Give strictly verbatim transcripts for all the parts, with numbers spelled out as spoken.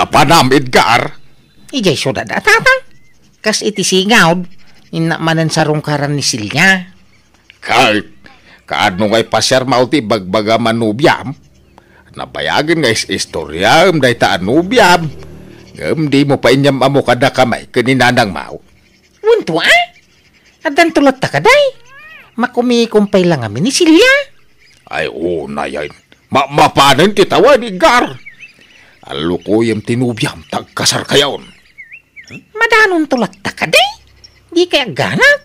Apanam, Edgar? Idiay siudad a, Tatang. Kas iti singawd, innak manen sarungkaran ni Celia. Kay, kaano ngay pasiarmo ti ibagbagam a nobiam? Nabayagen nga is-istoriam dayta a nobiam. Ngem dimo pay inyam-ammo kadakami ken ni nanangmo. Wen tua? Addanto latta kadi? Makumikom pay la ngamin ni Celia. Ay, unay, ay. Ma-, mapanen ti tawen, Edgar. Allukoyem ti nobiam, ta agkasarkayon. Madanonto latta kadi? Dikay agganat?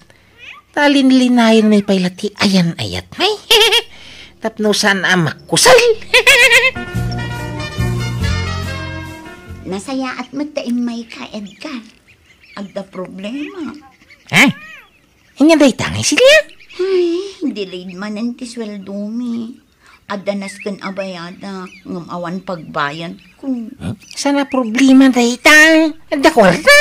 Ta linlinayen mi pay la ti ayan-ayatmi. Tapno saan a makusal. Nasayaat met ta immayka, Edgar. Adda problema. Ha? Ania dayta ngay, Celia? Ay, delayed manen ti sueldomi. Adda nasken a bayadak, ngem awan pagbayadko. Hmm? Saan a problema dayta? Adda kuarta.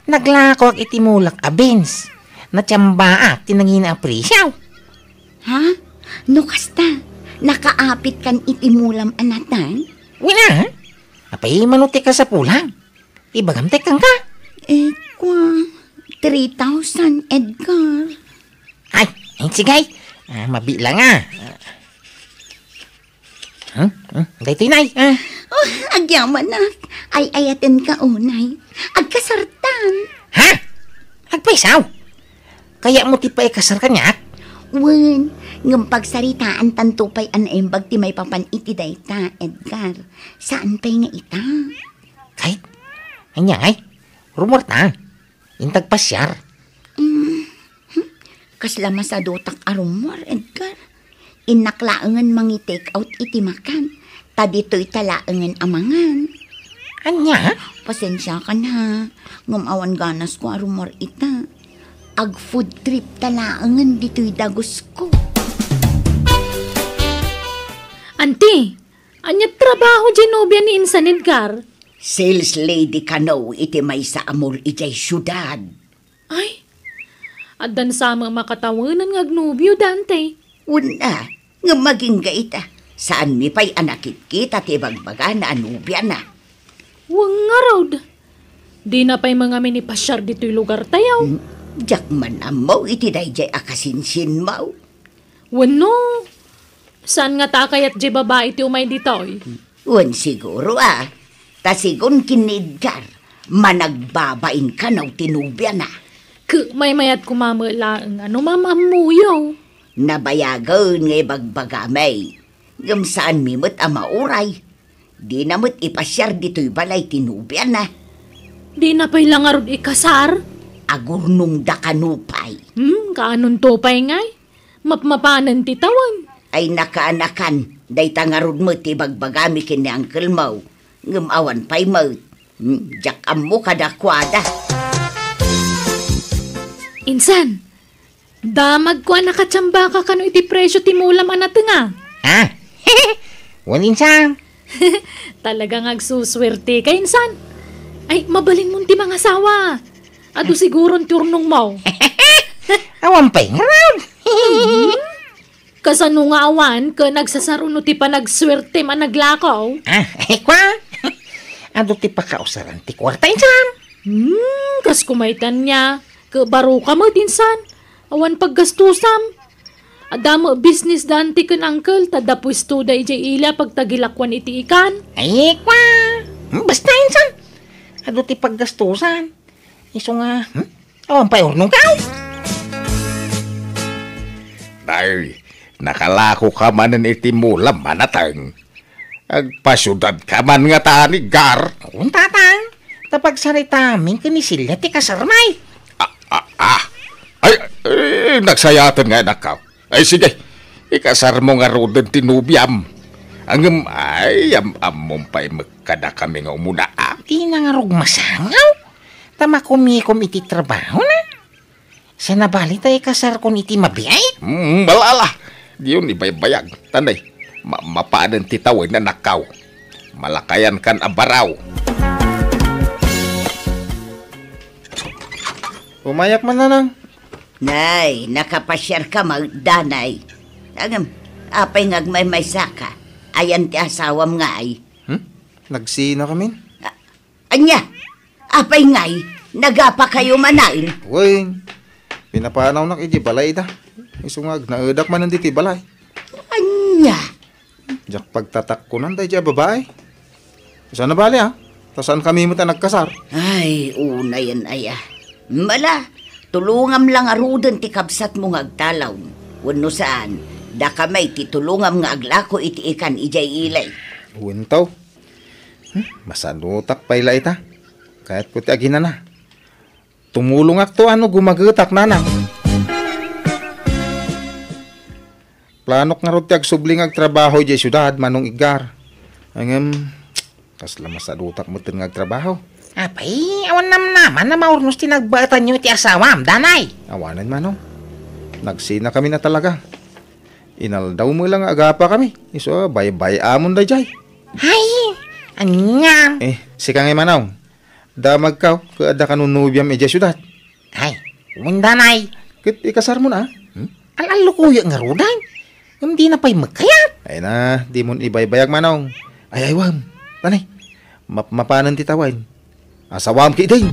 Naglakoak iti mulak a beans. Natiambaak ti nangina a presyo. Ha? No kasta, nakaapitkan iti mulam a nateng? Wen a. Apay mano ti kasapulan? Ibagam ti kenka. Eh, kua, three thousand, Edgar. Ay, ay, sige. Ah, mabilang, ah. Hmm? Hmm? Daytoy, nay. Ah. Oh, agyamanak. Ay-ayatenka unay. Agkasartan. Ha? Agpayso? Kayatmo ti paikasar kaniak? Wen, ngem pagsaritaantanto pay a naimbag ti maipapan iti dayta, Edgar. Saan pay nga ita? Kay, ania ngay? Rummuarta. Inta agpasiar. Mm, hmm. Kasla masadutak a rummuar, Edgar. Innak laengen mangi-take out iti makan, ta ditoyta laengen a mangan. Ania? Pasensiakan ha, ngem awan ganasko a rummuar ita. Ag-food tripta laengen ditoy dagusko. Anti, ania ti trabaho diay nobia ni insan, Edgar? Sales lady kano iti maysa a mall idiay siudad. Ay, addan sa met makatawenan nga agnobio, Dante. Wen a, ngem agingga ita, saanmi pay a nakitkita ti ibagbagana a nobiana. Wen ngarud, dina pay mangamin ipasiar ditoy lugartayo. Hmm, diak man ammo iti daydiay a kasinsinmo. Wenno, saan ngata a kayat diay babai ti umay ditoy? Wen siguro a, ta sigun ken ni Edgar, managbabain kano ti nobiana. Ket maymayat koma met laeng a no maam-ammoyo. Nabayagen nga ibagbagami, ngem saanmi met a mauray. Dina met ipasiar ditoy balay ti nobiana. Dina pay la ngarud ikasar? Agurnongda kano pay. Hmm, kaanonto pay ngay? Mapmapanen ti tawen. Ay, nakaanakan, dayta ngarud met ti ibagbagami ken ni uncle-mo. Ngem awan pay met. Hmm, diak ammo kadakuada. Insan, damagko a nakatiambaka kano iti presyo ti mulam a natenga. Ha? Wen, insan. Talaga nga agsusuerteka, insan. Ay, mabalinmon ti mangasawa. Adu siguron ti urnongmo. Awan pay ngarud. Kasano nga awan ken agsasar-o no ti panagsuertem a naglako? Ah, eh, kua? Adu ti pakausaran ti kuarta, insan. Hmm, kas kumaytan niya, ket baro ka met, insan. Awan paggastusam. Adda met business da anti ken uncle, ta adda puesto da idiay ili a pagtagilakuan iti ikan. Ay, kua? Hmm, basta, insan. Adu ti paggastusan. Isu nga, hmm? Awan pay urnongko. Nay, nakalako ka manen iti mulam a nateng. Agpasiudad ka man ngata, Edgar. Wen, Tatang. Ta pagsaritamin ken ni Celia ti kasarmi. Ah, ah, ah. Ay, ay, nagsayaten nga, anakko. Ay, sige. Ikasarmo ngaruden ti nobiam. Ngem, ay, am-, ammom pay met kadakami nga umuna, a? Dina ngarud masangaw. Ta makumikom iti trabahona. Saan a bali ta ikasarkon iti mabiit? Hmm, ala, ala. Diyon ibaybayag. Tanay, ma-, mapanen ti tawen, anakko. Malakayankan a baraw. Umayak man, Nanang. Nay, nakapasiarka met, danay. Ngem, apay nga agmaymaysaka? Ayan ti asawam ngay? Hmm? Nagsinakamin? Ania? Apay ngay, nagapakayo manen? Wen, pinapanawnak iti balay da. Isu nga agnaedak manen diti balay. Ania? Diak pagtatakkonan daydiay a babai. Saan a bali, a? Ta saankami met a nagkasar. Ay, unayen aya. Mala, tulongam la ngaruden ti kabsatmo nga agtalawm. Wenno saan, dakami ti tulongam nga aglako iti ikan idiay ili. Wen, taw. Hmm, masadutak pay la ita. Kayatko ti aginana. Tumulongakto no gumagetak, nanang. Planok ngarud ti agsubli nga agtrabaho idiay siudad, Manong Edgar. Ngem, kasla masadutak metten nga agtrabaho. Apay, awan namnama a maurnos ti nagbaetanyo iti asawam, danay? Awanen, Manong. Nagsinakamin a talaga. Inaldaw met la nga agapakami. Isu a baybay-amon daydiay. Ay, ania? Eh, sika ngay, Manong. Damagkaw, ket adda kano nobiam idiay siudad? Ay, wen, danay. Ket ikasarmon, a? Hmm? Al-allukoyak ngaruden. Ngem dina pay met kayat. Ay na, dimon ibaybayag, Manong. Ay, aywam. Danay, mapmapanen ti tawen. Asawam ketdin.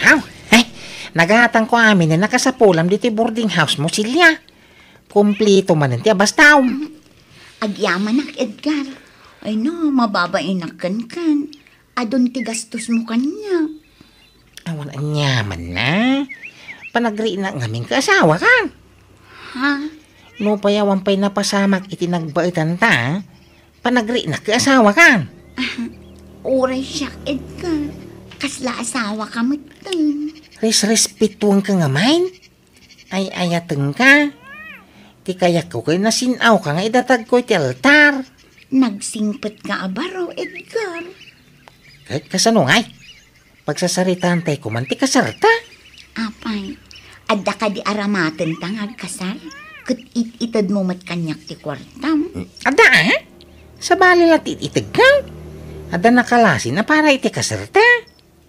Aw, eh, nagatangko amin a nakasapulam ditoy boarding house mo, Celia. Kompleto manen ti abastam. Agyamanak, Edgar. Ay na, mababainak kenka. Adun ti gastosmo kaniak. Awan aniamanna. Panagrinak ngamin ket asawakan. Ha? Nupay awan pay napasamak iti nagbaetanta, panagrinak ket asawakan. Uray siak, Edgar. Kasla asawaka metten. Resrespetuanka ngamin. Ay-ayatenka. Ti kayatko ket nasin-awka nga idatagko iti altar. Nagsingpetka a baro, Edgar. Ket kasano ngay? Pagsasaritaantay koman ti kasarta. Apay, adda kadi aramatenta nga agkasar? Ket it-itedmo met kaniak ti kuartam? Adda, a? Sabali la ti it-itedka. Adda nakalasin a para iti kasarta.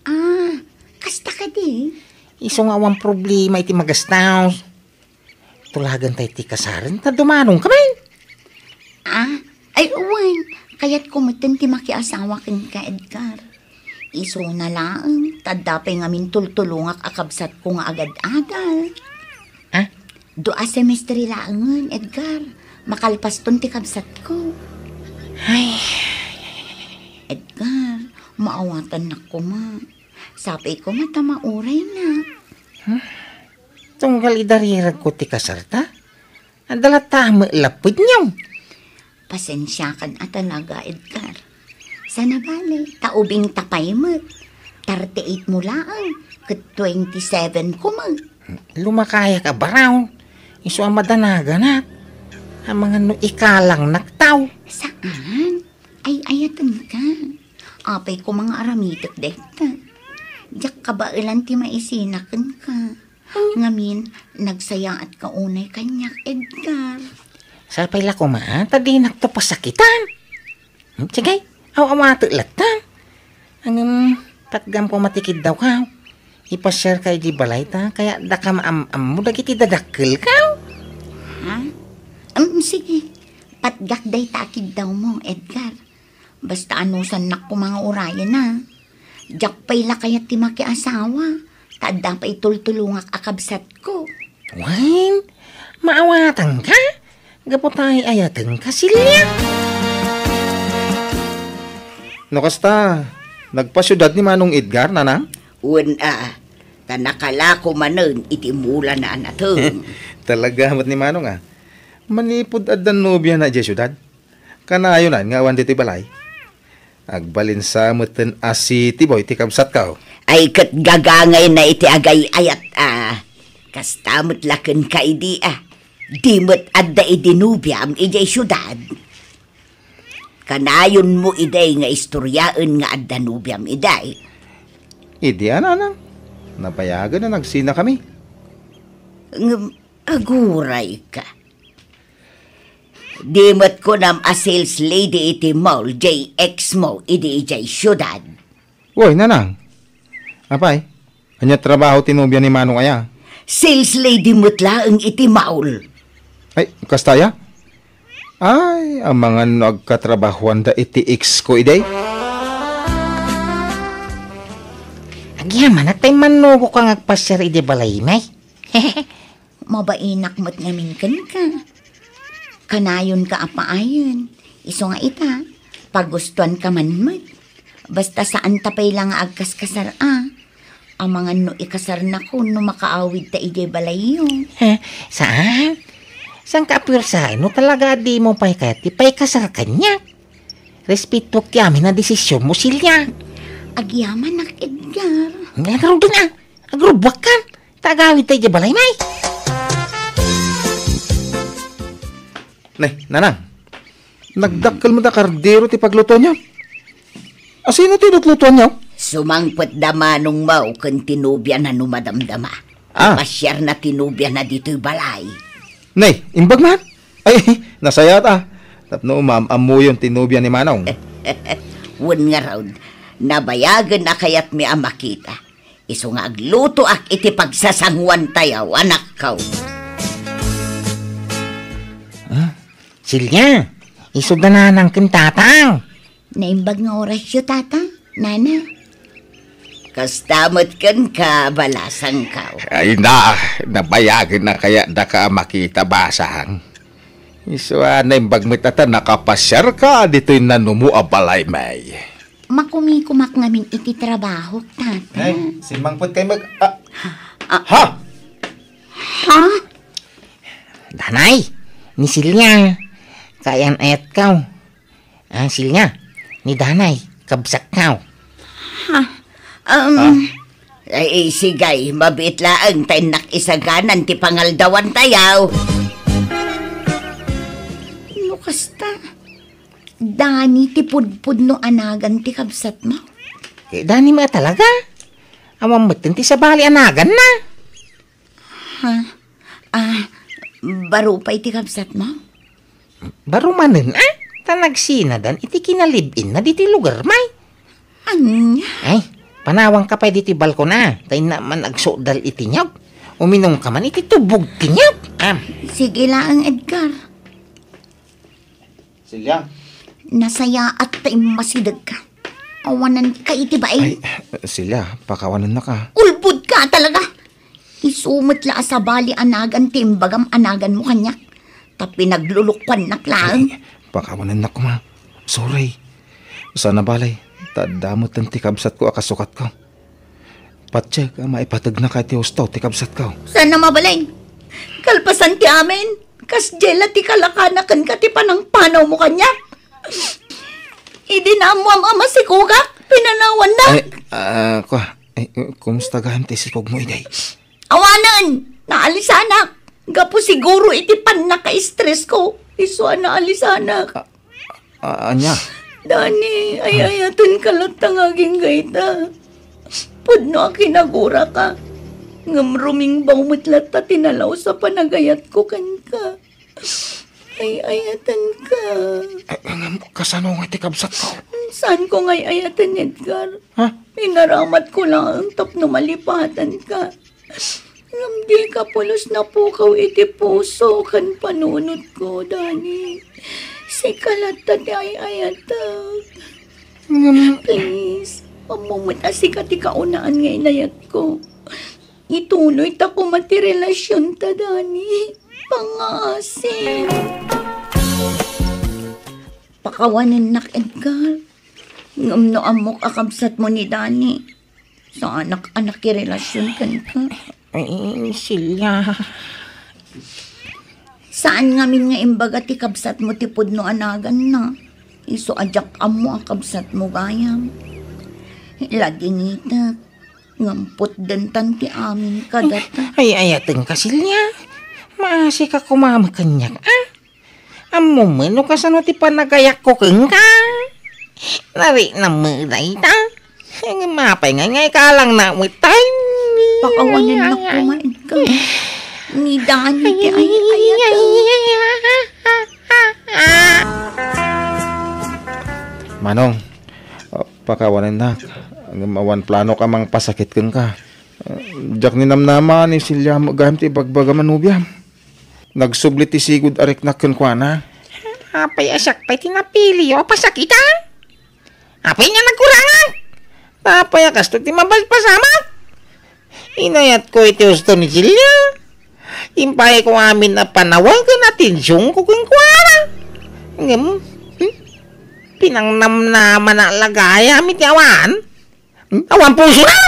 Ah, kasta kadi? Isu nga awan problema iti magastos. Tulagantay ti kasaren ta dumanongkamin. Ah, ay, wen, kayatko metten ti makiasawa kenka, Edgar. Isuna laeng, ta adda pay ngamin tultulongak a kabsatko nga agad-adal. Ah? Dua semestre laengen, Edgar. Makalpaston ti kabsatko. Ay. Edgar, maawatannak koma. Sapay koma ta maurayna. Hmm? Tunggal idariragko ti kasarta? Adda latta met la pudno. Pasensiakan a talaga, Edgar. Saan a bale, ta ubingta pay met. Thirty-eight mo laeng, ket twenty-seven ko met. Lumakayak a baro. Isu a madanaganak. Amangan no ikalangnak, taw. Saan? Ay-ayatenka. Apay koma nga aramitek dayta. Diak kabaelan ti maisina kenka. Ngamin, nagsayaatka unay kaniak, Edgar. Sapay la koma, ta dinakto pasakitan. Hmm, sige, aw-awatek latta. Ngem, patgam koma ti kiddawka. Ipasiarka idiay balay ta, kayat daka maam-ammo dagiti dadakkelka. Ha? Um, sige. Patgak dayta a kiddawmo, Edgar. Basta anusannak koma nga urayen, a. Diak pay la kayat ti makiasawa, ta adda pay tultulongak a kabsatko. Wen, maawatanka? Gapu ta ay-ayatenka, Celia. No kasta, nagpasiudad ni Manong Edgar, nanang? Wen a, ta nakalako manen iti mulana a nateng. Talaga met ni Manong, a. Manipud adda nobiana idiay siudad? Kanayon nga awan ditoy balay. Agbalin sa metten a city boy ti kabsatko. Ay ket gagangayna iti agay-ayat a. Kasta met la kenka idi a. Di met adda idi nobiam idiay siudad. Kanayonmo idi nga istoriaen nga adda nobiam idi. Idi a, nanang. Nabayagen a nagsinakami. Ngem agurayka. Di met kunam a sales lady iti mall, J X mo, idi idiay siudad. Uy, nanang. Apay, ania trabaho ti nobia ni Manong aya? Sales lady met laeng iti mall. Ay, kasta aya? Ay, amangan no agkatrabahoanda iti ex ko idi? Agyamanak ta immannugoka nga agpasiar idiay balaymi. Mabainak met ngamin kenka. Kanayonka a paayen. Isu nga ita, pagustuanka man met. Basta saanta pay la nga agkaskasar a. Amangan no ikasarnakon no makaawidta idiay balayyo. Eh, saan? Saanka a puersaen no talaga a dimo pay kayat ti paikasar kaniak? Respetoak ti amin a desisionmo, Celia. Agyamanak, Edgar. Ngaruden a, agrubbuakkan. Ta agawidta idiay balaymi. Nay, nanang, nagdakkel met a kardero ti paglutoanyo. Asino ti lutlutoanyo? Sumangpet da manongmo ken ti nobiana no madamdama. Ah. Pasiarna ti nobiana ditoy balay. Nay, imbag man? Ay, nasayaat a. Tapno maam-ammoyon ti nobia ni Manong. Wen ngarud, nabayagen a kayatmi a makita. Isu nga aglutoak iti pagsasanguantayo, anakko. Ah, Celia, isu da nanang ken tatang. Naimbag nga orasyo, tata, nana. Kasta met kenka, balasangko. Ay na, nabayagen a kayat daka a makita, basang. Isu a naimbag met a ta nakapasiarka ditoy nanumo a balaymi. Makumikumak ngamin iti trabahok, tata. Eh, simmangpet kay mag-, ah, Ah. Ha? Ha? Danay, ni Celia, kaayan-ayatko. Ah, Celia, ni Danay, kabsatko. Ha? Um, Ah. Ay, sige, mabiit laeng ta innak isaganan ti pangaldawantayo. No kasta, Dani ti pudpudno a nagan ti kabsatmo? Eh, Dani met talaga. Awan metten ti sabali a naganna. Ha? Ah, baro pay ti kabsatmo? Baro manen, ah? Ta nagsinadan iti kinalib-inna ditoy lugarmi. Ania? Ay, panawanka pay ditoy balkon a, ta innak man agsukdal iti niyog. Uminumka man iti tubog ti niyog. Ah. Sige laeng, Edgar. Celia. Nasayaat ta immasidegka. Awananka iti bain. Ay, Celia, pakawanennaka. Ulbodka talaga. Isu met la a sabali a nagan ti imbagam a naganmo kaniak. Ta pinaglulukuannak laeng. Ay, pakawanennak koma. Sorry. Saan a bale, ta adda metten ti kabsatko a kasukatko. Patiek a maipategnaka iti husto ti kabsatko. Saan a mabalin. Kalpasan ti amin, kasdiay la ti kalakana kenka ti panangpanawmo kaniak. Idi naammoam a masikogak, pinanawannak. Ay, ah, kua, ay, kumusta gayam ti sikogmo idi? Awanen, naalisanak. Gapu siguro iti pannaka-stress ko, isu a naalisanak. Ah, Ah, ania? Dani, ay-ayatenka latta nga agingga ita. Pudno a kinaguraka. Ngem rumingbaw met latta ti nalaus a panagayatko kenka. Ay-ayatenka. Eh, ngem kasano nga ti kabsatko? Saanko nga ay-ayaten, Edgar? Ha? Inaramatko laeng tapno malipatanka. Ngem dika pulos napukaw iti puso ken panunotko, Dani. Sika latta ti ay-ayatek. Ngem please, ammom met a sika ti kaunaan nga inayatko. Ituloy ta koma ti relasionta, Dani. Pangasim. Pakawanennak, Edgar. Ngem no ammok a kabsatmo ni Dani, saanak a nakirelasion kenka. Ay, Celia. Saan ngamin nga imbaga ti kabsatmo ti pudno a naganna? Isu a diak ammo a kabsatmo gayam. Laginitek, ngem putdentan ti amin kadata. Ay, ayatenka, Celia. Maasika koma met kaniak, a? Ammom met no kasano ti panagayatko kenka. Nariknam met dayta. Ngem apay ngay nga ikalangna met tay? Pakawanennak koma, Edgar. Ni Dani ti ay-ayatek. Manong, ah, pakawanennak. Ngem awan planok a mangpasakit kenka. Ah, diak ninamnama ni Celia met gayam ti ibagbagam a nobiam. Nagsubli ti sigud a riknak kenkuana. Apay a siak pay ti napiliyo a pasakitan? Apay nga nagkurangan? Apay a kastoy ti mapaspasamak? Inayatko iti husto ni Celia. Impayko amin a panawen ken atensionko kenkuana. Ngem, hmm? Pinangnamnamana la gayam iti awan. Hmm? Awan pusona?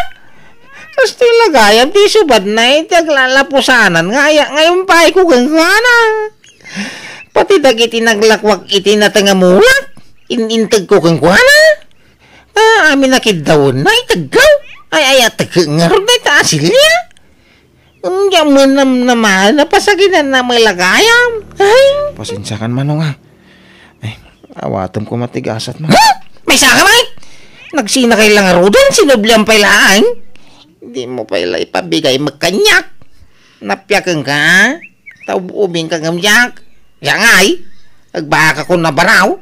Kastoy la gayam ti isubadna iti aglalapusanan nga aya nga impayko kenkuana. Pati dagiti naglakwak iti nateng a mulak, in-integko kenkuana. Ah, amin a kiddawenna, itegko. Ay, ay, ategko ngarud dayta a Celia. Ngem manamnama, napasaginanna met la gayam. Ay. Pasensiakan, Manong, a. Ay, awatem koma ti gasat, Mang. Ha? Maysaka, Mike? Nagsinakay la ngaruden, sinublian pay laeng. Dimo pay la ipabigay met kaniak. Napiakenka, a? Ta ub-ubingka ngem diak. Siak ngay, agbaakakon a baraw.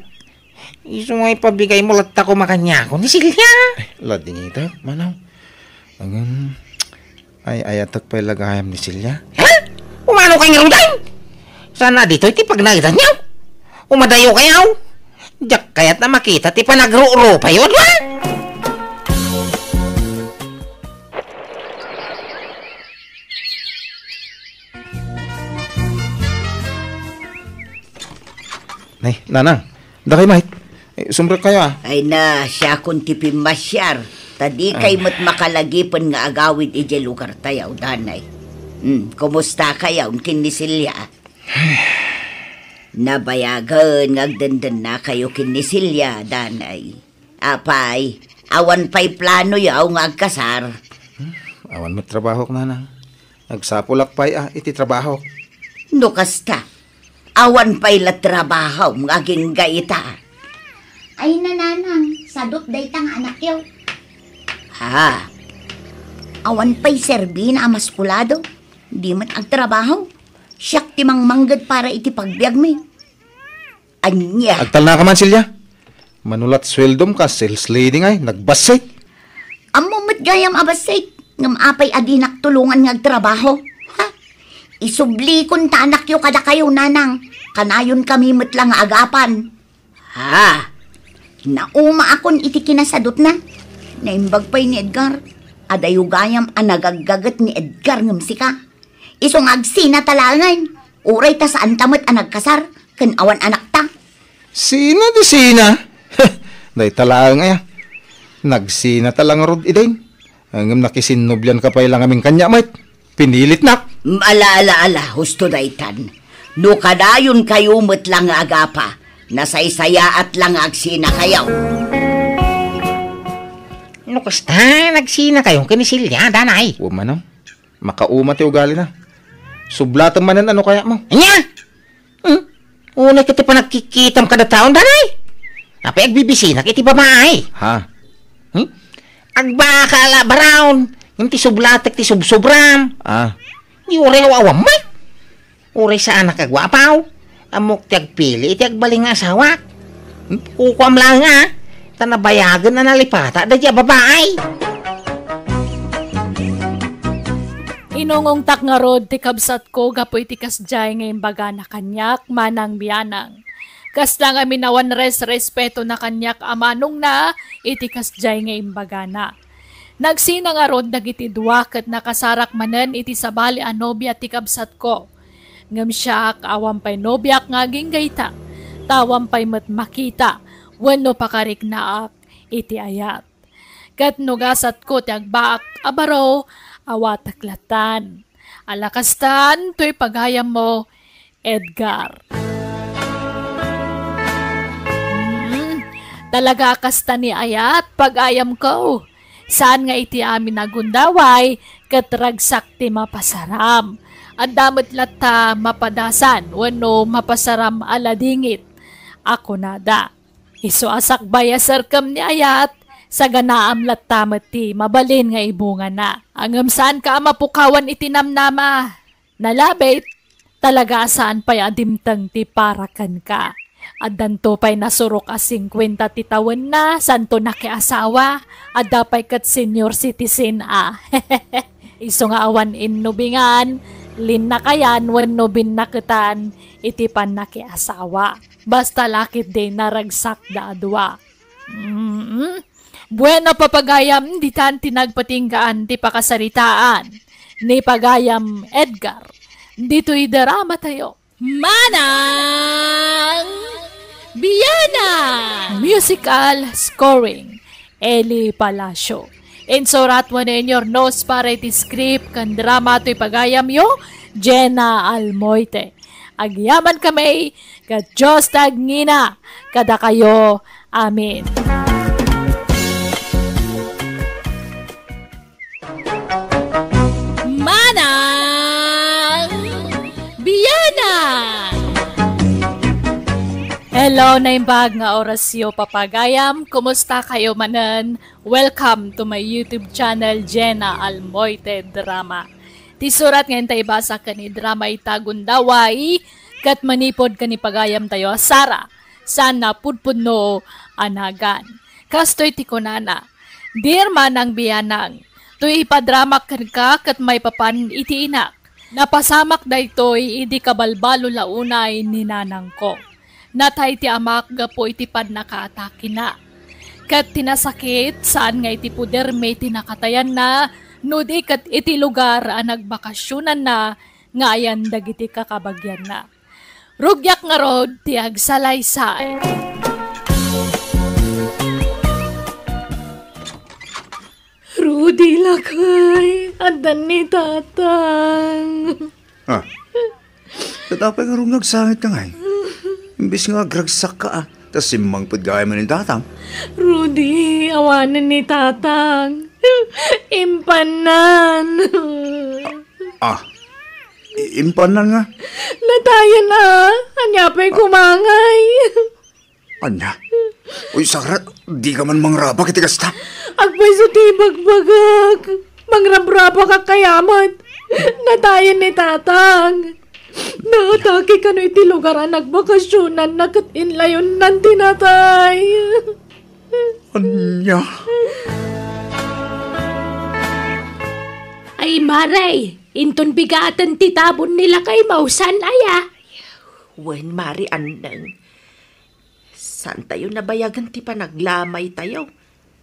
Isu nga ipabigaymo latta koma kaniakon ni Celia. Ay, ladingitek, Manong. Ngem, ay-ayatek pay la gayam ni Celia. Ha? Umanokay ngaruden? Saan a ditoy ti pagnaedanyo? Umadayokayo. Diak kayat a makita ti panagrurupayyo, adwa? Nay, Nanang, dakay met. Eh, sumrekkayo, a. Ay na, siakon ti pimmasiar. Ta dikay Ah. met makalagipen nga agawid idiay lugartayo, danay. Hmm, kumustakayo ken ni Celia? Nabayagen nga agdendennakayo ken ni Celia, danay. Apay, awan pay planoyo nga agkasar? Hmm, awan met trabahok, Nanang. Agsapulak pay a iti trabahok. No kasta, awan pay la trabahom nga agingga ita. Ay, Nanang, sadut dayta nga anakyo. Ha? Awan pay serbina a maskulado. Di met agtrabaho. Siak ti mangmangged para iti pagbiagmi. Ania? Agtalnaka man, Celia. Mano la't sueldom kas sales lady ngay, nagbassit. Ammom met gayam a bassit, ngem apay a dinak tulongan nga agtrabaho? Ha? Isublikon ta anakyo kadakayo, Nanang. Kanayonkami met la nga agapan. Ha? Naumaakon iti kinasadutna. Naimbag pay ni Edgar. Adayo gayam a nagaggaget ni Edgar ngem sika. Isu nga agsinata laengen, uray ta saanta met a nagkasar ken awan anakta. Sina ti sina? Dayta laeng aya. Nagsinata la ngarud idin. Ngem nakisinnoblianka pay la ngamin kaniak met. Pinilitnak. Mm, ala, ala, ala, husto daytan. No kadayonkayo met la nga agapa, nasaysayaat la nga agsinakayo. No kasta, nagsinakayo ken ni Celia, danay. Wa man, a. Makauma ti ugalina. Sublatem manen a no kayatmo. Ania? Hmm? Unay ket ti panagkikitam kada taon, danay. Apay agbibisinak iti babai? Ha? Hmm? Agbaka la baraon. Ngem ti sublatek ti subsubram. Ah. Di uray aw-awam met. Uray saanak a guapaw. Ammok ti agpili iti agbalin nga asawak. Kukuam laeng a, ta nabayagen a nalipata daydi a babai. Inungongtak ngarud ti kabsatko gapu iti kasdiay nga imbagana kaniak, Manang Bianang. Kasta ngamin a awan res-respetona kaniak a manongna iti kasdiay nga imbagana. Nagsina ngarud dagiti dua ket nakasarak manen iti sabali a nobia ti kabsatko. Ngem siak, awan pay nobiak nga agingga ita, ta awan pay met makita wenno pakariknaak iti ayat. Ket no gasatko ti agbaak a baro, awatek lattan. Ala kastan toy pagayammo, Edgar. Mm, talaga a kasta ni ayat, pagayamko. Saan nga iti amin a gundaway, ket ragsak ti mapasaram. Adda met latta mapadasan wenno mapasaram a ladingit a kunada. Isu a sakbay a serkem ni ayat, saganaam latta met ti mabalin nga ibungana. Ngem saanka a mapukawan iti namnama. Nalabit, talaga a saan pay a dimteng ti para kenka. Addanto pay nasurok a singkuenta ti tawenna, saanto nakiasawa, adda pay ket senior citizen a. Isu nga awan innubingan, linnakayan wenno binnaketan iti pannakiasawa. Basta la ketdi naragsak da a dua. Mm. Bueno, papagayam, ditan ti nagpatinggaan ti pakasaritaan ni Pagayam Edgar. Ditoy drama tayo. Manang Biana! Musical scoring, Eli Palacio. Insurat wenno inyurnos para iti script ken drama toy pagayamyo, Jenna Almoite. Agyaman kami ket Dios ti agngina kadakayo. Amen. Manang Biana! Hello, naimbag nga orasyo, papagayam. Kumusta kayo manen? Welcome to my YouTube channel, Jenna Almoite Drama. Ti surat nga inta ibasa ken idrama ita gundaway, ket manipud ken ni pagayam tayo a Sara, saan a pudpudno a nagan. Kastoy ti kunana, Dear Manang Bianang, toy ipadramak kenka ket maipapan iti inak. Napasamak daytoy idi kabalbalo la unay ni nanangko. Natay ti amak gapu iti pannakaatakena. Ket ti nasakit, saan nga iti podermi ti nakatayanna, no di ket iti lugar a nagbakasionanna nga ayan dagiti kakabagianna. Rugiak ngarud ti agsalaysay. Rudy, lakay, addan ni Tatang. Ah, ket apay ngarud nga agsangit ka ngay? Imbes nga agragsakka, ah, ta simmangpet gayam ni Tatang. Rudy, awanen ni Tatang. Impannan. Ah, i-, impannan nga? Natayen, ah. Ania pay kumangay? Ania? Uy, Sara, di ka man mangrabak iti kasta? Agpayso ti ibagbagak. Mangrabrabak a kayamet. Natayen ni Tatang. Naatake kano iti lugar a nagbakasionanna ket inlayonnan ti natay. Ania? Ay, Mare, inton bigaten ti tabon ni lakay mo, saan aya? Wen, Mare Anneng. Saantayo nabayagen ti panaglamaytayo.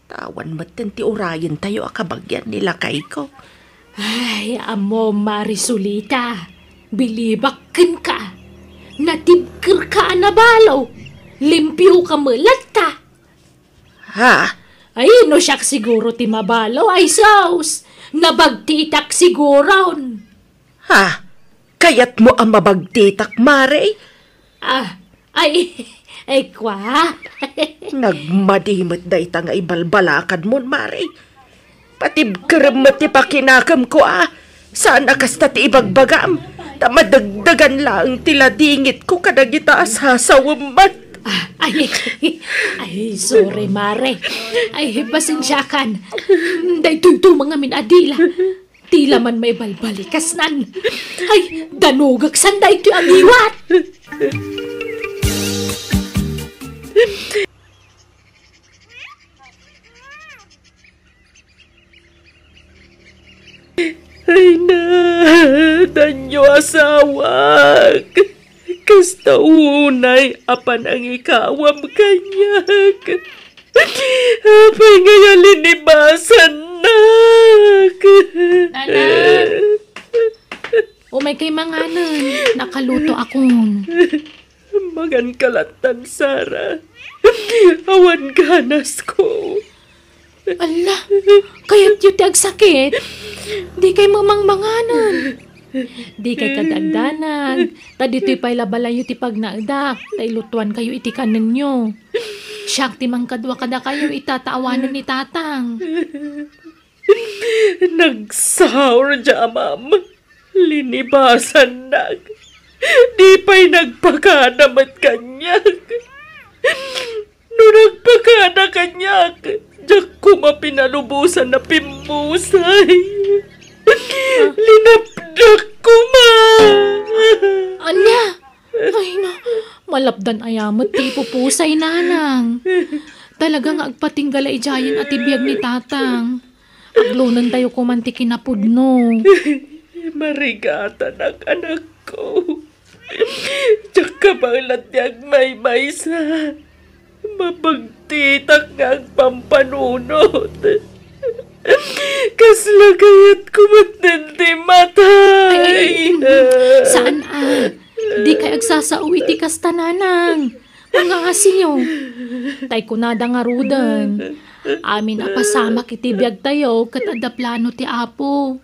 Ta awan metten ti urayentayo a kabagian ni lakayko. Ay, ammo, Mare Solita, bilibak kenka. Natibkerka a nabalo. Limpioka met latta. Ha? Ay, no siak siguro ti mabalo, ay sus! Nabagtitak siguron. Ha? Kayatmo a mabagtitak, Mare? Ah, ay, ay, kwa? Nagmadi met dayta nga ibalbalakadmon, Mare. Patibkerem met ti pakinakemko, a. Saan a kasta ti ibagbagam. Ta madagdagan laeng ti ladingitko kadagita a sasawem met. Ah, ay, ay, sorry, Mare. Ay, pasensiakan. Daytoy tumang amin a dila. Dila man maibalbalikas nan. Ay, danogek sanda itoy a ngiwat. Ay na, danyo asawak. Kasta unay a panangikawam kaniak. Apay nga yalinibasannak? Nanang! Umay kay manganen, nakaluto akon. Maganka lattan, Sara. Awan ganasko. Alla, kayatyo ti agsakit? Di kay mamangmanganen. Di kay kadagdanag, ta ditoy pay la balayyo ti pagnaedak, ta ilutuan kayo iti kanenyo. Siak ti mangkadua kadakayo ita ta awanen ni Tatang. Nagsaur diay amam. Linibasannak. Di pay nagpakada met kaniak. No nagpakada kaniak, diak koma pinalubosan a pimmusay. Linapdak koma. Ania? Ay, na, malapdan aya met ti ipupusay, nanang. Talaga nga agpatingga la idiayen a ti biag ni Tatang. Aglonentayo koman ti kinapudno. Marigatanak, anakko. Diak kabaelan ti agmaymaysa. Mabagtitak nga agpampanunot. Kasla kayatko met ti matay. Ay, ay, mm, saan a. Dikay agsasao iti kasta, nanang. Mangaasiyo. Tay kunada ngaruden, amin a pasamak iti biagtayo ket adda plano ti Apo.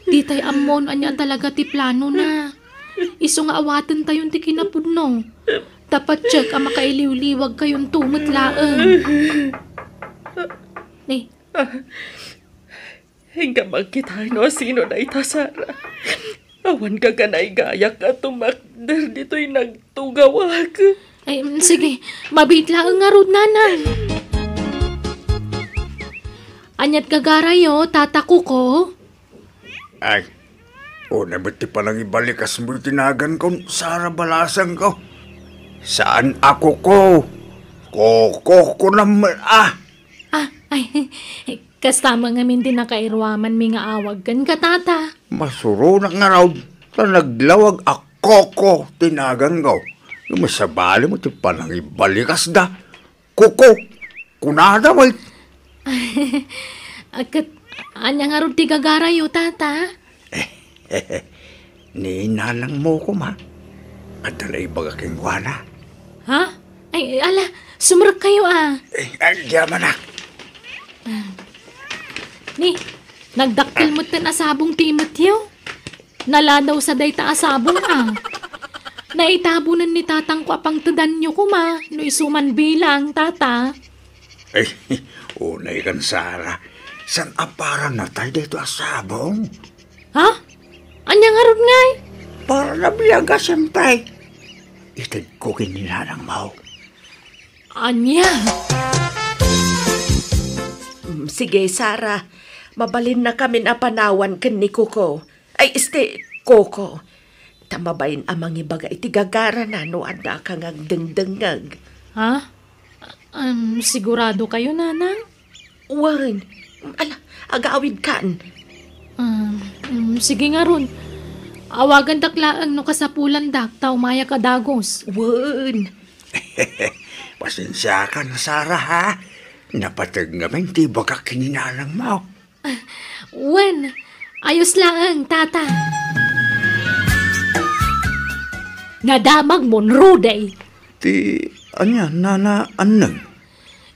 Ditay ammo no ania talaga ti planona. Isu nga awatentayon ti kinapudno. Ta patiek a makailiwliwagkayonto met laeng. Ni, Inka makita no sino dayta, Sara. Awan gaganaygayaka a tumakder ditoy nagtugawak. Ay, mm, sige. Mabiit laeng ngarud, nanang. Ania't gagarayo, Tata Kuko? Ay, una met ti panangibalikasmo iti naganko, Sara Balasangko. Saan a Kuko. Koko, kunam, ah. Ah, ay, kasta man ngamin ti nakairuamanmi nga awag kenka, Tata. Masuronak ngarud, ta naglawag a Koko ti naganko. Ngem sabali met ti panangibalikasda. Koko, kunada met. A, ket ania ngarud ti gagarayo, Tata? Ni nanangmo koma. Adda naibaga kenkuana. Ha? Ay, ala, sumrekkayo a. Eh, ay, di amanak. Ni, nagdakkel metten a sabong ti imetyo. Naladaw sa dayta a sabong a. Naitabonen ni tatangko a pangtedanyo koma, no isu man bilang, Tata. Ay, unay kan Sara. Saan a para natay daytoy a sabong? Ha? Ania ngarud ngay? Para nabiaga, siyempre. Itedko ken ni nanangmo. Ania? Mm, sige, Sara. Mabalinnakamin a panawan ken ni Kuko. Ay, este, Koko. Ta mabain a mangibaga iti gagarana no addaka nga agdengdengngeg. Ha? Um, sigurado kayo, Nanang? Wen. Ala, agawidkan. Um, um, sige ngarud. Awagandak laeng no kasapulandak ta umayak a dagus. Wen. Pasensiakan, Sara, ha? Napateg ngamin ti ibagak ken ni nanangmo. Wen, ayos laeng, Tata. Nadamagmon, Rudy. Ti ania, Nana Anneng?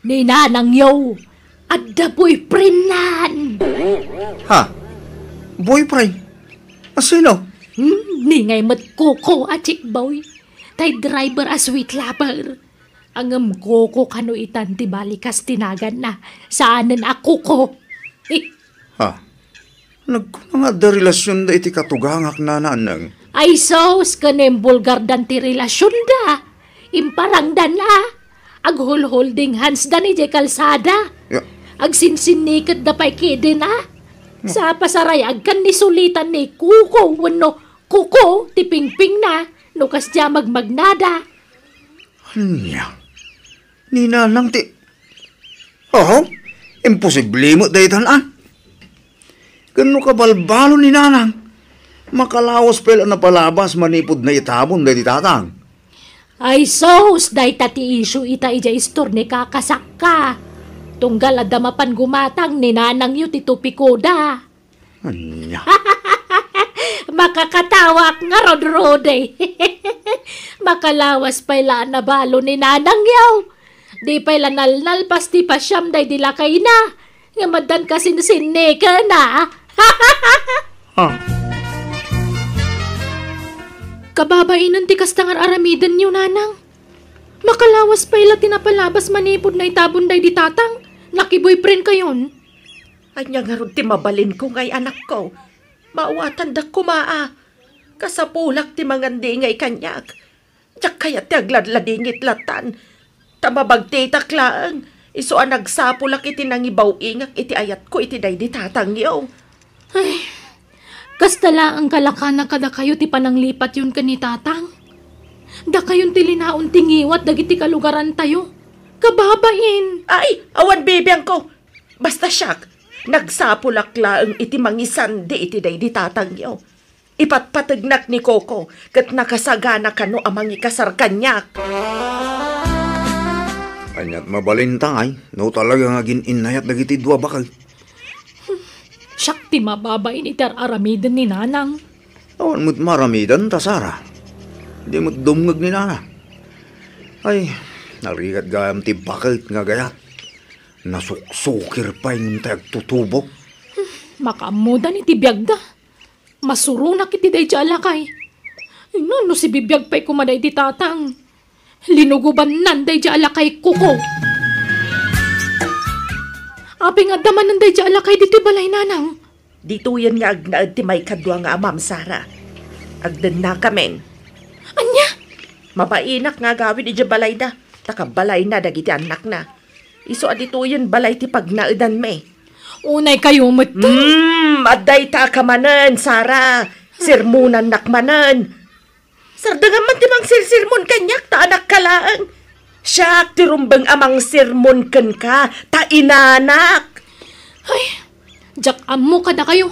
Ni nanangyo, adda boyfriendnan. Ha? Boyfriend? A sino? Hmm, ni ngay met Koko a chick boy. Tay driver a sweet lover. Ngem Koko kano itan ti balikas ti naganna, saanen a Kuko. Eh. Ha? Nagkuna nga adda relasionda iti katugangak, Nana Anneng. Ay sus, ken imbulgardan ti relasionda. Imparangdan a. Aghulholding handsdan idiay kalsada. Ya. Agsinsinniketda pay kidin a. Hmm. Sa pasarayagkan ni sulitan ni Kuko wenno Kuko ti pingpingna no kasdiay a magmagnada. Ania? Ni nanang ti, aho, imposible met daytan a. Ken no kabalbalo ni nanang, makalawas pay la napalabas manipud naitabon daydi tatang. Ay sus, dayta ti isu ita idiay istor ni kakasakka. Tunggal adda mapan gumatang ni nanangyo ti tupikoda. Ania? Makakatawak ngarud, Rudy. Makalawas pay la a nabalo ni nanangyo. Di pay la nalnalpas ti pasiam daydi lakayna. Nga maddan kasinsinniken a. Ah. Kababainen ti kasta nga ar-aramidenyo, Nanang. Makalawas pay la ti napalabas manipud naitabon daydi tatang. Nakiboyfriend kayon. Ania ngarud ti mabalinko ngay, anakko? Maawatandak koma a. Kasapulak ti mangandingay kaniak. Diak kayat ti agladladingit latan. Ta mabagtitak laeng, isu a nagsapulak iti nangibaw-ingak iti ayatko iti daydi tatangyo. Ay, kasta laeng kalakana kadakayo ti pananglipatyon ken ni tatang. Dakayon ti linaon ti ngiwat dagiti kalugarantayo. Kababain. Ay, awan bibiangko. Basta siak, nagsapulak laeng iti mangisandi iti daydi tatangyo. Ipatpategnak ni Koko ket nakasagana kano a mangikasar kaniak. Ania't mabalinta ngay no talaga nga agin-innayat dagiti dua baket? Siak ti mababain iti ar-aramiden ni Nanang. Awan met maramidenta, Sara. Di met dumngeg ni Nanang. Ay, narigat gayam ti baket nga gayat. Nasuksukir pay ngem tay agtutubo. Makaammodan iti biagda. Masuronak iti daydiay a lakay. Ngem no sibibiag pay koma daydi tatang, linugubannan daydiay a lakay, Koko. Apay nga adda manen daydiay a lakay ditoy balay, Nanang? Ditoyen nga agnaed ti maikadua nga amam, Sara. Agdennakamin. Ania? Mabainak nga agawid idiay balayda, ta kabalayna dagiti annakna. Isu a ditoyen balay ti pagnaedanmi. Unay kayo met. Hmm, adda ita ka manen, Sara. Sermonannak manen. Sardengam man ti mangsersermon kaniak ta anakka laeng. Siak ti rumbeng a mangsermon kenka ta inanak. Ay, diak ammo kadakayo.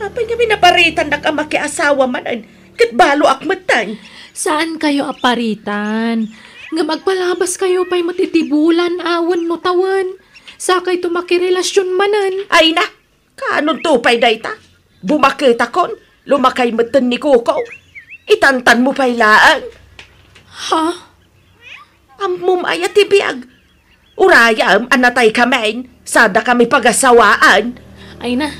Apay ngamin a paritannak a makiasawa manen ket baloak metten? Saan kayo a paritan? Ngem agpalabas kayo pay met iti bulan awen no tawen. Sakayto makirelasion manen. Ay na, kaanonto pay dayta? Bumaketakon, lumakay metten ni Koko. Itantanmo pay laeng. Ha? Ammom aya ti biag? Urayem a nataykamin, sadakami pagasawaan. Ay na,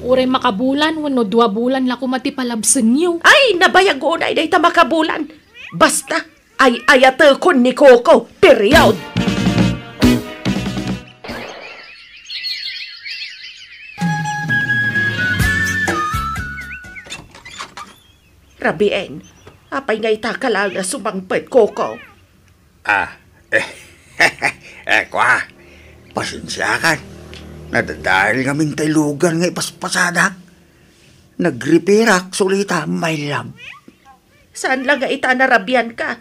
uray makabulan wenno dua bulan la koma ti palabsenyo. Ay, nabayag unay dayta makabulan. Basta, ay-ayatekon ni Koko, period. Rabien, apay nga ita ka laeng a sumangpet, Koko? Ah, eh, kua, pasensiakan. Nadadael ngamin tay lugan nga ipaspasada. Nagripirak, Sulita, my love. Saan la nga ita a narabianka?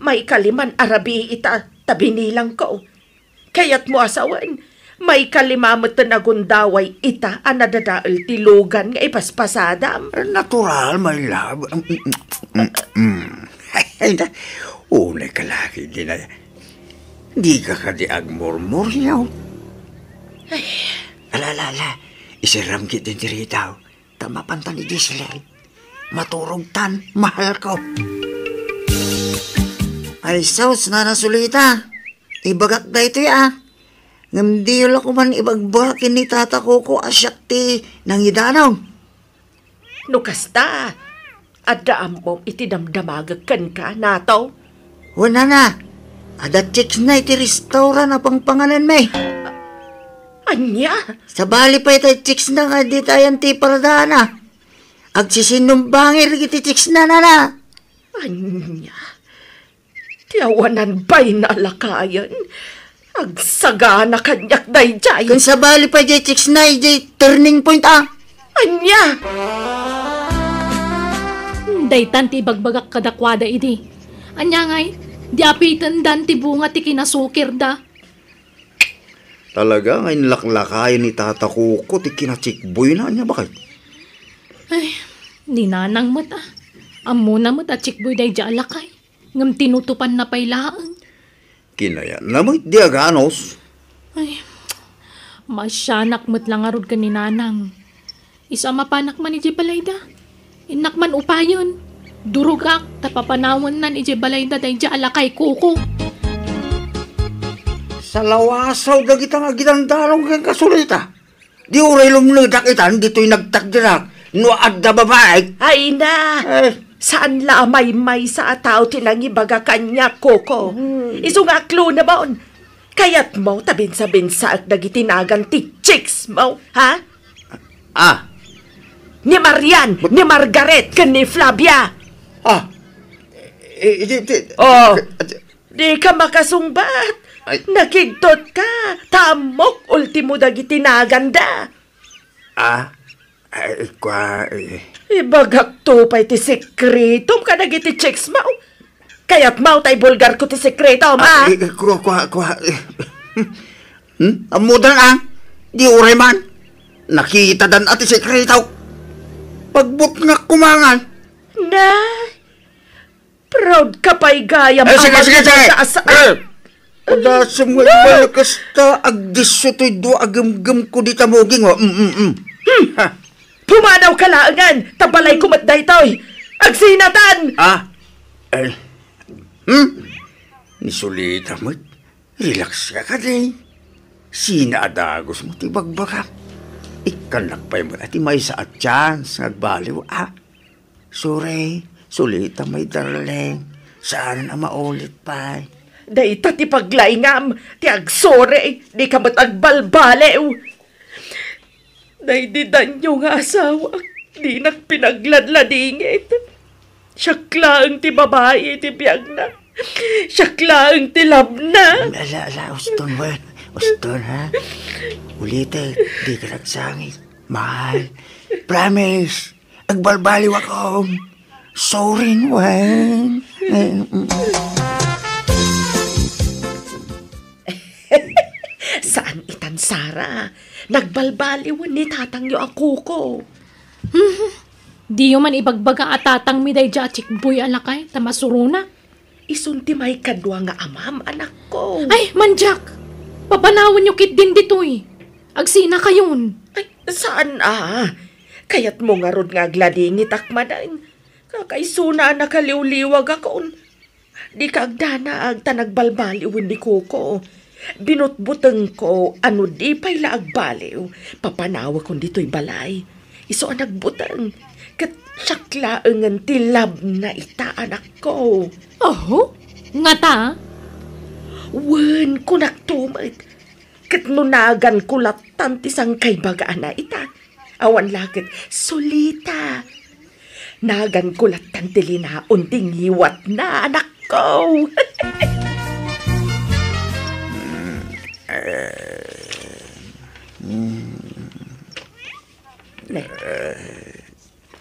Maikaliman a rabii ita, ta binilangko. Kayatmo a sawen, maikalima met ti nagundaway ita a nadadael ti lugan nga ipaspasadam. Natural, my love. Mm, mm, mm, mm. Ay, na, unay ka lagi, di na, di ka kadi agmurmuriaw. Ay. Ala, ala, ala. Isiram kit ti ritaw. Ta mapantan idiay siled. Maturogtan, mahalko. Ay, sus, Nana Sulita. Ibagak daytoy, a. Ngem diyo la koman ibagbaga ken ni Tata Koko a siak ti nangidanon. No kasta, adda ammom iti damdamagek kenka, Nato? Wen, Nana, adda chicksna iti restaurant a pangpanganenmi. Ania? Sabali pay tay chicksna nga ditayan ti paradaanna. Agsisinumbangir iti chicksna, Nana. Ania? Ti awanan pay nalakayen. Agsagana kaniak daydiay. Ken sabali pay jay chicksna, jay turning point, a. Ania? Daytan ti ibagbagak kadakuada idi. Ania ngay, di apitendan ti bunga ti kinasukirda. Talaga nga inlaklakayen ni Tata Koko ti kinatsikboyna, ania, baket? Ay, ni Nanang met, a. Ammona met a tsikboy daydiay a lakay. Ngem tinutopanna pay laeng. Kinayatna met di aganus. Ay, masianak met la ngarud ken ni Nanang. Isu a mapanak man idiay balayda, innak man upayen. Durogak ta papanawennan idiay balayda daydiay a lakay, Koko. Salawasaw dagita nga agidandanon kenka, Sulita. Di uray lumnedak itan ditoy nagtakderak no adda babaek. Ay na! Eh. Saan la a maymaysa a tao ti nangibaga kaniak, Koko. Hmm. Isu nga aklonemon. Kayatmo ta binsabinsaek dagiti nagan ti chicks mo, ha? Ah. Ni Marian, ni Margaret, ken ni Flavia. Ah. Eh, eh, di, di, Oh. di, Dika makasungbat. Ay. Nakigtot ka. Ta ammok ultimo dagiti naganda. Ah? Ay, kua, eh. Ibagak to pay ti sekretom kadagiti chicks mo. Kayat mo tay bulgar ko ti sekretom, Ah, ah? eh, kua, kua, kua, eh. Hmm? Ammodan, ah? Di uray man. Nakitadan a ti sekreto. Pagbutngak kumangan. Na, proud ka pay gayam Ay, sige, a sige, sige. magkakaasa-, Eh! Adasem nga ibalkas ta agdisso toy dua a gemgem ko dita muging, oh. Mm, mm, mm. Hmm. Ha? Pumanawka laengen, ta balayko met daytoy. Agsinatan! Ah? Eh. Hmm? Ni Solita met. Relax ka kadi. Sina a dagos mo ti bagbagam? Ikkannak pay met a ti maysa a chance nga agbaliw, ah. Sorry, Solita, my darling. Saan a maulit pay. Dayta ti paglaingam, ti agsore, dika met agbalbaliw. Daydi danio nga asawak, dinak pinagladladingit. Siak laeng ti babai iti biagna. Siak laeng ti labna. Ala, ala, uston, wen. Uston, ha? Ulitek, dika nagsangit. Mahal. Promise. Agbalbaliwakon. Sorry, wen. Eh, mm. Saan itan, Sara. Nagbalbaliwen ni tatangyo a Coco. Hmm. Diyo man ibagbaga a tatangmi daydiay a chickboy a lakay ta masuronak. Isun ti maikadua nga amam, anakko. Ay, mandiak! Papanawanyo ketdin ditoy. Agsinakayon. Ay, saan a? Kayatmo ngarud nga agladingitak manen? Kakaisuna a nakaliwliwagakon. Dika agdanaag ta nagbalbaliwen ni Coco. Binutbutengko a no di pay la agbaliw, papanawakon ditoy balay. Isu a nagbuteng, ket siak laengen ti labna ita, anakko. Oho? Ngata? Wen, kunakto met. Ket no naganko lattan ti sangkaibagaana ita, awan la ket Solita. Naganko lattan ti linaon ti ngiwatna, anakko. Ne.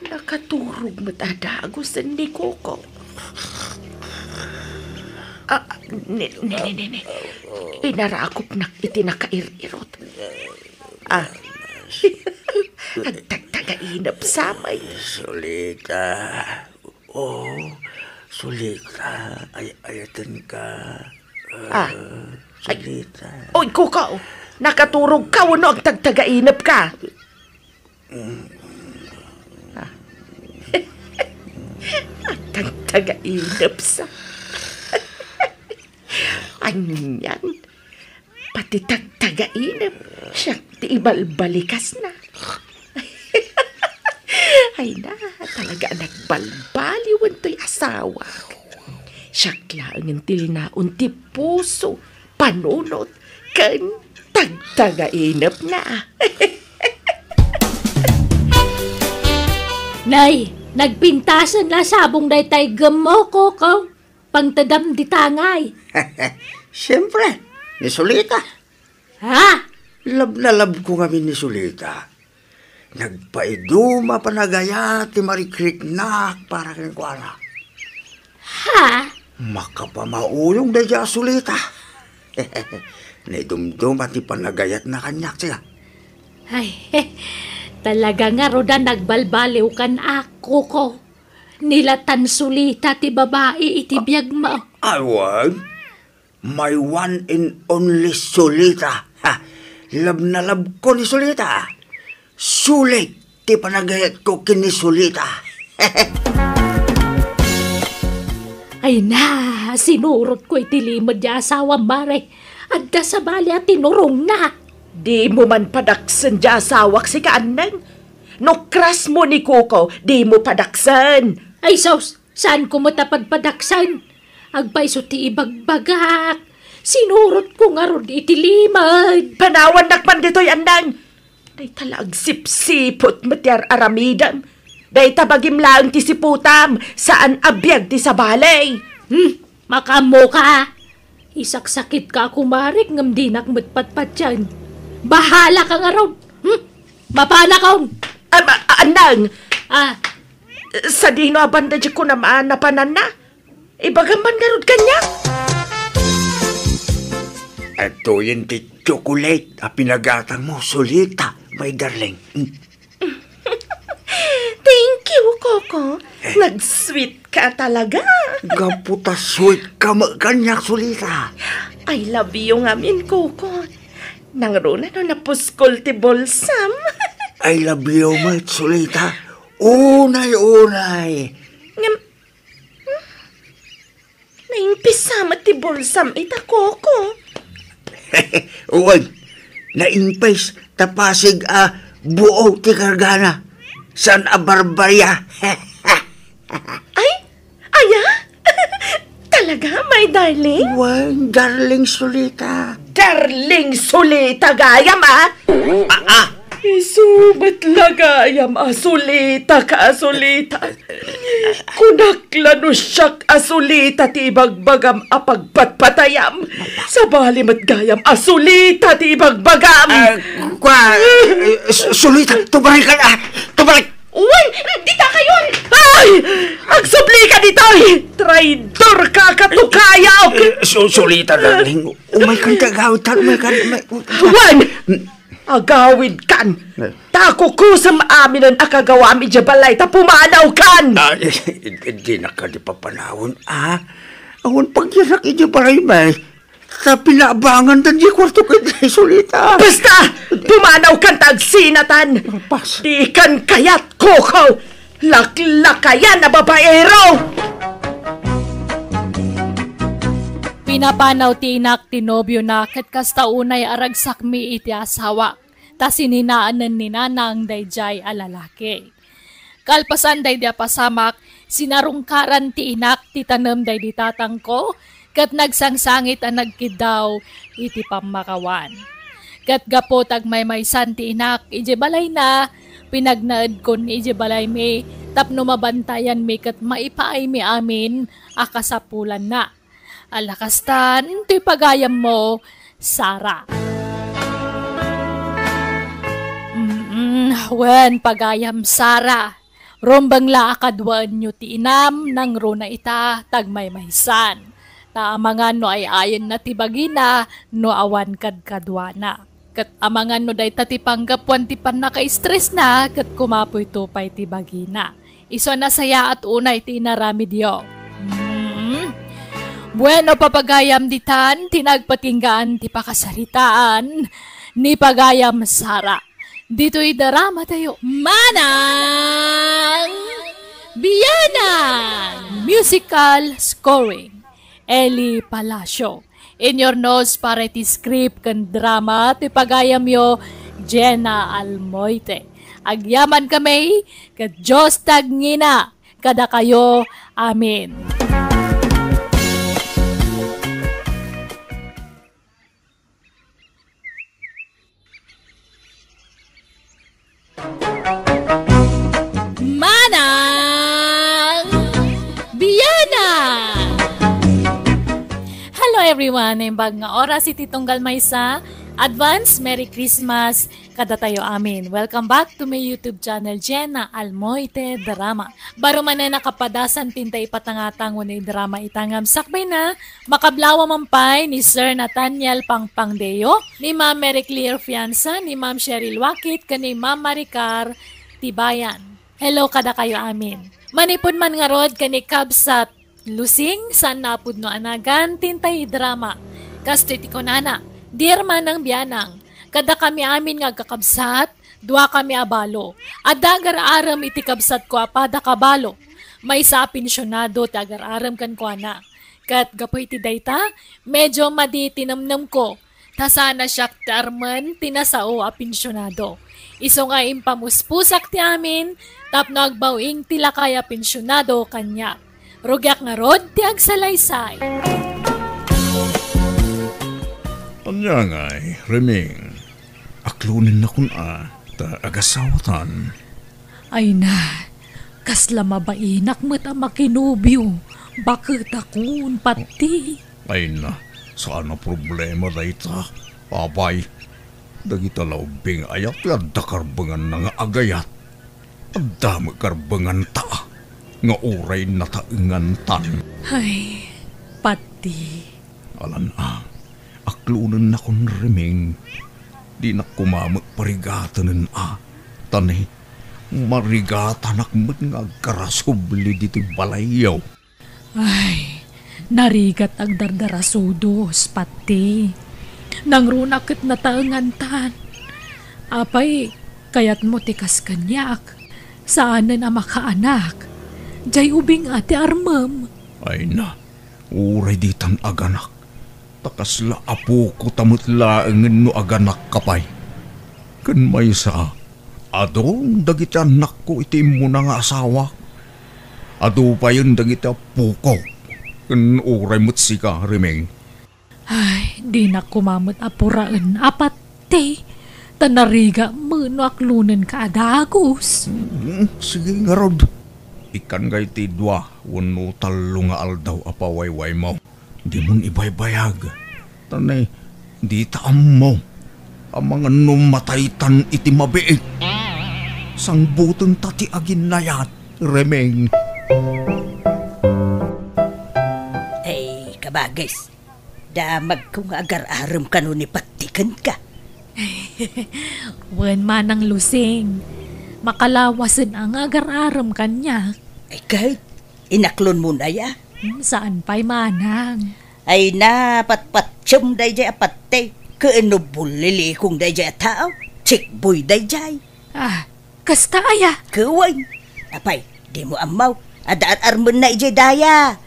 Nakaturog met a dagosen ni Coco. Ah, ne, ne, ne, ne, ne. Inarakopnak iti nakair-irot. Ah. Agtagtagainep sa met. Solita. Oh, Solita. Ay-, ayatenka. Ah. Ay. Solita. Oy, Coco. Nakaturogka wenno agtagtagainepka? Ah. Agtagtagainep sa. Anian, pati tagtagainep, siak ti ibalbalikasna. Ay na, talaga a nagbalbaliwen toy asawa. Siak laengen ti linaon ti puso, panunot, ken tagtagainepna. Nay, nagpintasen la sabong daytay gemmo, Coco. Pangtedam dita ngay. Siempre, ni Solita. Ha? Love na love ko ngamin ni Solita. Nagpaiduma panagayat ti marikriknak para kenkuana. Ha? Makapamauyong daydiay a Solita. Naidumduma ti panagayatna kaniak, siya. Ay, talaga ngarud a nagbalbaliwkan, Coco. Nilatan Solita ti babai iti biagmo. Awan. My one and only Solita. Ha, love na love ko ni Solita. Sulit ti panagayat ko ken ni Solita. Ay na, sinurot ko iti limed ya asawa, mare. Adda sabali a tinurongna. Dimo man padaksen ya asawak, sika, Anneng. No crush mo ni Coco, dimo padaksen. Ay, sus, saan ko met a padpadaksen? Agpayso ti ibagbagak. Sinurot ko ngarud iti limed. Panawannak man ditoy, Anneng. Dayta la agsipsiput met ti ar-aramidem. Dayta bagim laeng ti siputam, saan a biag ti sabali. Hmm, makaammoka. Isaksakitka a kumarik ngem dinak met patpatien. Bahalaka ngarud. Hmm? Mapanakon. Am-, a-, Anneng! Ah. Sadino a banda diay kunam a napananna? Ibagam man ngarud kaniak. Adtoyen ti chocolate a pinagatangmo, Solita, my darling. Mm. Thank you, Coco. Nag-sweet ka talaga. Gapu ta sweet ka met kaniak, Solita. I love you ngamin, Coco. Nangruna no napuskol ti bulsam. I love you met, Solita. Unay-unay. Ngem, hmm? Naimpisa met ti bulsam ita, Coco. Wen, naimpis ta pasig a buo ti kargana. Saan a barbaria. Ay, aya? Talaga, my darling? Wen, darling Solita. Darling Solita gayam, a? Ah, ah. Isu met la gayam a Solita ka a Solita. Kunak la no siak a Solita ti ibagbagam a pagpatpatayam. Sabali met gayam a Solita ti ibagbagam. Ah, kua, eh, Su-, Solita, tumaray ka na. Tumaray. Uy, dita kayon! Ay! Agsubli ka ditoy! Traidor ka, katukayaw! Eh, eh, Su-, Solita, darling. Umay kan ti agawid tan, umay kan, umay. Wen! Agawid kan! Eh. Ta kukusem aminen a kagawam idiay balay ta pumanaw kan! Ah, eh, eh, eh, dinak kadi papanawen, ah. Awan pagyanak idiay balay, may. Ta pinabangan ta di kuarto ket Solita. Basta! Pumanaw kan ta agsinatan! Pas. Di kan kayat, Coco! Laklakayan a babaero! Pinapanaw ti inak ti nobiona ket kasta unay a ragsakmi iti asawak, ta sininaenen ni nanang daydiay a lalaki. Kalpasan daydi a pasamak, sinarungkaran ti inak ti tanem daydi tatangko, ket nagsangsangit a nagkiddaw iti pammakawan. Ket gapu ta agmaymaysan ti inak idiay balayna, pinagnaedkon idiay balaymi tapno mabantayanmi ket maipaaymi amin a kasapulanna. Ala kastan, toy pagayammo, Sara. Mm, wen, pagayam Sara. Rumbeng la a kaduaenyo ti inam, nangruna ita, ta agmaymaysan. Ta amangan no ay-ayenna ti bagina, no awan kadkaduana. Ket amangan no dayta ti panggapuan ti pannaka-stressna, ket kumapuyto pay ti bagina. Isu a nasayaat unay ti inaramidyo. Mm. Bueno, papagayam ditan, ti nagpatinggaan ti pakasaritaan ni pagayam Sara. Ditoy drama tayo. Manang Bianang! Musical scoring. Eli Palacio. Inyurnos para iti script ken drama ti pagayamyo, Jenna Almoite. Agyaman kami, ket Dios ti agngina kadakayo. Amen. Manang Bianang! Hello everyone! Naimbag nga oras iti tunggal maysa. Advance Merry Christmas kadatayo amin. Welcome back to my YouTube channel, Jenna Almoite Drama. Baro manen a kapadasan ti inta ipatangatang wenno idrama ita ngem sakbayna, makablawa man pay ni Sir Nathaniel Pangpangdeo, ni Ma'am Mary Claire Fianza, ni Ma'am Cheryl Wakit, ken ni Ma'am Maricar Tibayan. Hello kadakayo amin. Manipud man ngarud ken ni Kabsat Lusing, saan a pudno a nagan, ti inta idrama. Kastoy ti kunana, Dear Manang Bianang, kadakami amin nga agkakabsat, duakami a balo. Adda agar-arem iti kabsatko a pada ka balo. Maysa a pensionado ti agar-arem kenkuana. Ket gapu iti dayta, medyo madi ti nemnemko. Ta saan a siak ti armen ti nasao a pensionado. Isu nga impamuspusak ti amin tapno agbaw-ing ti lakay a pensionado kaniak. Rugiak ngarud ti agsalaysay. Ania ngay, Reming? Aklonennakon a ta agasawatan. Ay na, kasla mabainak met a makinobio, baketakon, pati. Ay na, saan a problema dayta, apay. Dagita la ubbing aya ti adda karbenganna nga agayat. Adda met karbenganta nga uray nataengantan. Ay, pati. Alan a, aklonennakon, Reming. Dinak koma met parigatenen a. Ta ni, Marigatanak met nga agkarasubli ditoy balayyo. Ay, narigat agdardarasudos, Patti. Nangrunak ket nataengantan. Apay, kayatmo ti kas kaniak? Saanen a makaanak. Jay ubing a ti armem. Ay na, uray ditan aganak. Ta kasla apoko ta met laengen no aganakka pay. Ken maysa, adu dagiti annakko iti immuna nga asawak. Adu payen dagiti appoko. Ken uray met sika, Remeng. Ay, dinak koma met a puraen a Patti, ta narigat met no aklonenka a dagus. Mm, sige ngarud. Ikkanka iti dua wenno tallo nga aldaw a pawaywaymo. Dimon ibaybayag. Ta ne, dita ammo. Amangan no mataytan iti mabiit. Sangbutenta ti aginnayat, Remeng. Ay, kabagis. Damagko nga agar-arem kano ni Patti kenka. Wen manang Lusing, makalawasen a nga agar-arem kaniak. Ay, ket, inaklonmon aya? Hmm, saan pay manang. Ay na, patpatiem dayjay a Patti, ken no bullilikong dayjay a tao, checkboy dayjay. Ah, kasta aya? Ket wen. Apay, dimo ammo, adda ar-armenna idiay daya.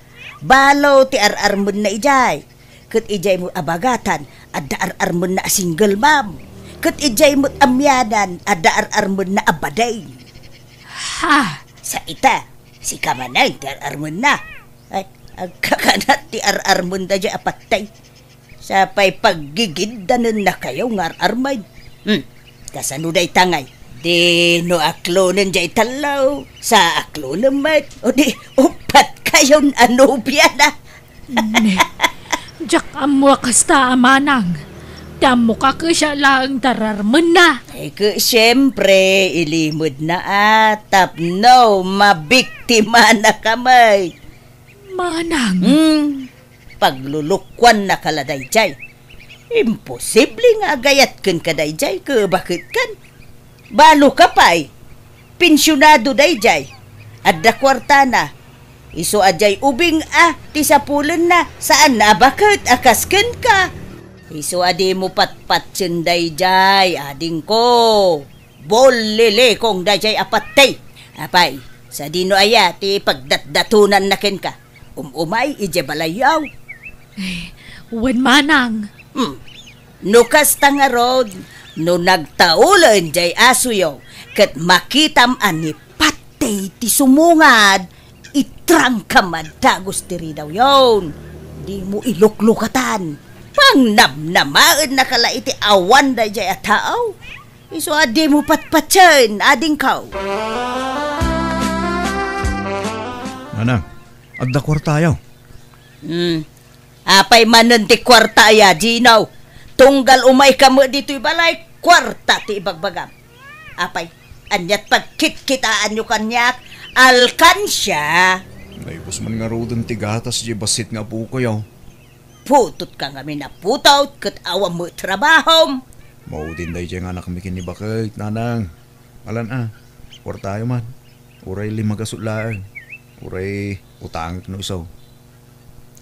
Balo ti ar-armenna idiay. Ket idiay met a bagatan, adda ar-armenna a single mom. Ket idiay met a mianan, adda ar-armenna a bading. Ha? Sa ita, sika manen ti ar-armenna. Ay, agkakanat ti ar-armenda diay a Patti. Sapay paggigiddanennakayo nga ar-armen. Hmm, kasano dayta ngay? Di no aklonen diay tallo, sa aklonen met. O di, uppat kayon a nobiana. Ne, diak ammo a kasta a manang. Ti ammok a ket siak laeng ti ar-armenna. Ay, ket siempre, ilimedna a tapno mabiktimanaka met. Manang. Hmm, paglulukuannaka la daydiay. Imposible nga agayat kenka daydiay, ket baket ken. Baloka pay. Pensionado daydiay. Adda kuartana. Isu a diay ubing a ti sapulenna, saanna a baket a kas kenka. Isu a dimo patpatien daydiay, adingko. Bullilikong daydiay a Patti. Apay, sadino aya ti pagdatdatonanna kenka? Um-umay idiay balayyo. Eh, wen manang. Hmm. No kasta ngarud, no nagtaulen diay asuyo, ket makitam a ni Patti ti sumungad, itrangkam a dagus ti ridawyon. Dimo iluklukatan. Pangnamnamaennaka la iti awan daydiay a tao. Isu a dimo patpatien, adingko. Nanang, adda kuartayo? Hmm. Apay manen ti kuarta aya, Gino? Tunggal umayka met ditoy balay, kuarta ti ibagbagam. Apay, aniat pagkitkitaanyo kaniak? Alkansia! Naibus man ngaruden ti gatas diay bassit nga apokoyo. Putotka ngamin a putot ket awan met trabahom. Maudin daydiay nga anakmi ken ni baket, nanang. Alan a, kuartayo man. Uray lima gasut laeng. Uray utangek no isu.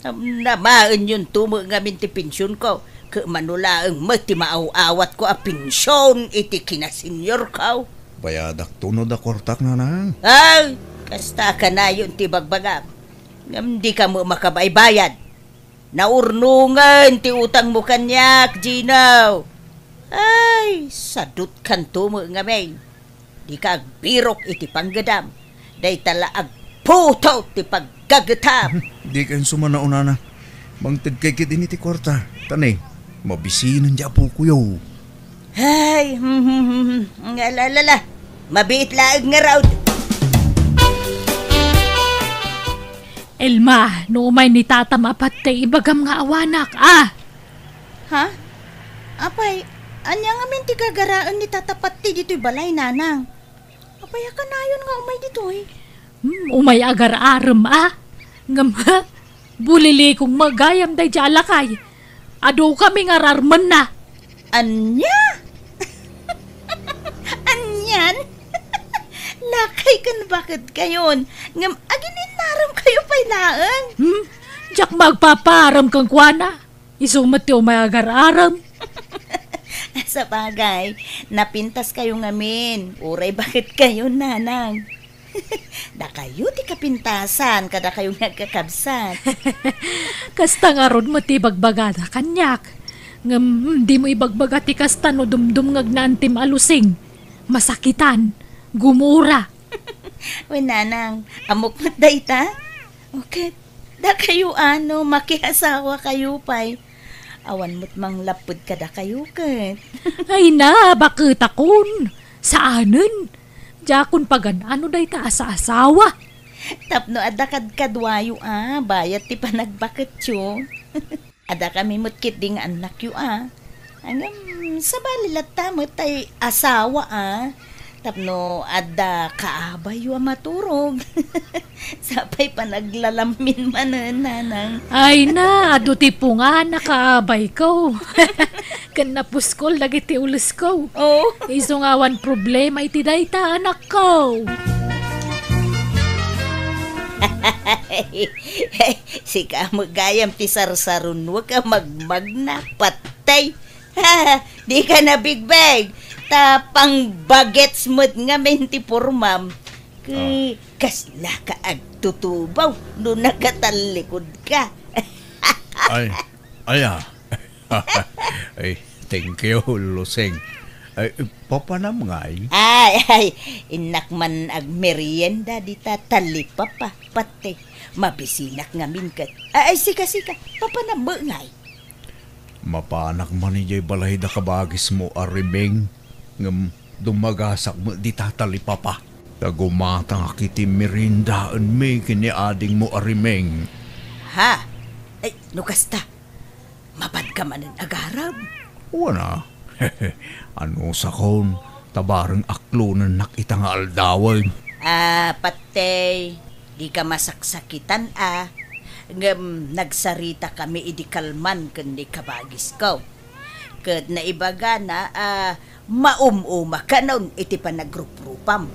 Am, namaenyonto met ngamin ti pensionko, ket mano laeng met ti maaw-awatko a pension iti kinaseniorko. Bayadakto no adda kuartak, nanang. Ay, kasta kanayon ti bagbagam. Ngem dika met makabaybayad. Naurnongen ti utangmo kaniak, Gino. Ay, sadutkanto met ngamin. Dika agbirok iti panggedam. Dayta la agputot ti paggagetam. Dika insumanaw, nanang. Mangtedkay ketdi iti kuarta. Ta ne, mabisinen diay apokoyo. Ay, hmm, hmm, hmm, hmm. Nga, la, la, la. Mabiit laeng ngarud. Elma, no umay ni tatam a Patti, ibagam nga awanak, a! Ha? Apay, ania ngamin ti gagaraen ni tata Patti ditoy balay, nanang? Apay a kanayon nga umay ditoy? Hmm, umay agar-arem, a? Ngem, ha? Bulilikong met gayam daydiay a lakay. Adu kami nga ar-armenna. Ania? Anian? Dakay ken baketkayon, ngem agininnaramkayo pay laeng. Hmm? Diak magpapaarem kenkuana. Isu met ti umay agar-arem. Sabagay, napintaskayo ngamin. Uray baketkayon, nanang. Dakayo ti kapintasan, kadakayo nga agkakabsat. Kasta ngarud met ti ibagbagada kaniak. Ngem, dimo ibagbaga ti kasta no dumdumngegna antim a Lusing. Masakitan, gumura. Wen, nanang, ammok met dayta? O ket, dakayo a no, makiasawakayo pay. Awan met manglapped kadakayo ket. Ay na, baketakon. Saanen. Diakon pagan-ano dayta a saasawa. Tapno adda kadkaduayo a, bayat ti panagbaketyo. Adda kami met ketdi nga annakyo a. Ngem, sabali latta met tay asawa a. Tapno adda kaabayyo a maturog. Sapay panaglalammin manen, nanang. Ay na, adu ti pungan a kaabayko. Ken napuskol dagiti ulesko. Oh. Isu nga awan problema iti dayta, anakko. Sika met gayam ti sarsarunwek a magmagna, patay. Dika nabigbeg, ta pangbagets met ngamin ti pormam. Ket kasla ka agtutubaw no nakatallikudka. Ay, aya. Ay, thank you, Lusing. Ay, papanam ngay? Ay, ay, innak man agmerienda dita talipapa, pati. Mabisinak ngamin ket. Ay, ay, sika, sika, papanam met ngay? Mapanak man idiay balay da kabagismo a Rimeng, ngem dumagasak met dita talipapa. Ta gumatangak iti meriendaenmi ken ni adingmo a Rimeng. Ha? Ay, no kasta, mapanka manen agarem? Wen a. Anusakon, ta bareng aklonennak ita nga aldawen. Ah, patey, dika masaksakitan a. Ngem nagsaritakami idi kalman ken ni kabagisko. Ket naibagana a maum-uma kanon iti panagruprupam.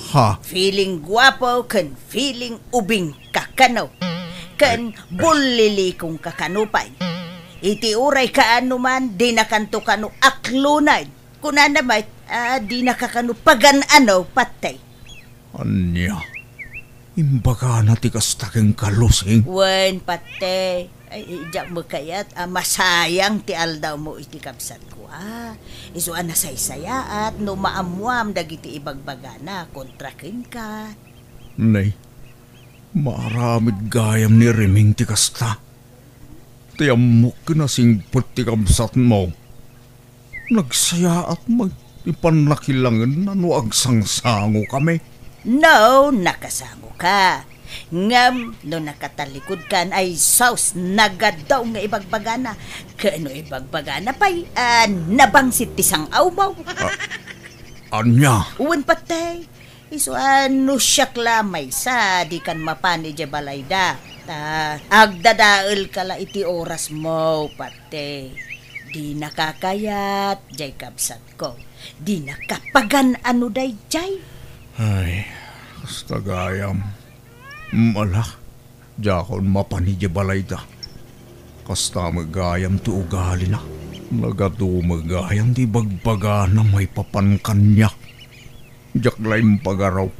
Ha? Feeling guapo ken feeling ubing ka kano. Ken bullilikong ka kano pay. Iti uray kaanoman, dinakanto kano aklonen. Kunana met, ah, dinaka kano pagan-ano, patey. Ania? Imbagana ti kasta kenka, Lusing? Wen, patey. Ay, diak met kayat a masayang ti aldawmo iti kabsatko a. Isu a nasaysayaat no maammoam dagiti ibagbagana kontra kenka. Nay, maaramid gayam ni Rimeng ti kasta. Ti ammok ken a singpet ti kabsatmo. Nagsayaat met ti pannakilangenna no agsangsangokami. No, nakasangoka. Ngem no nakatalikudkan, ay sus, nagadaw nga ibagbagana. Ken no ibagbagana pay, ah, nabangsit ti sang-awmo. Ah, ania? Wen patey. Isu a no siak la maysa, dikan mapan idiay balayda. Ta agdadaelka la iti orasmo, patey. Dinaka kayat, diay kabsatko. Dinaka pagan-ano daydiay. Ay, kasta gayam. Mala. Diakon mapan idiay balayda. Kasta met gayam ti ugalina. Nagadu met gayam ti ibagbagana maipapan kaniak. Diak la impagaraw.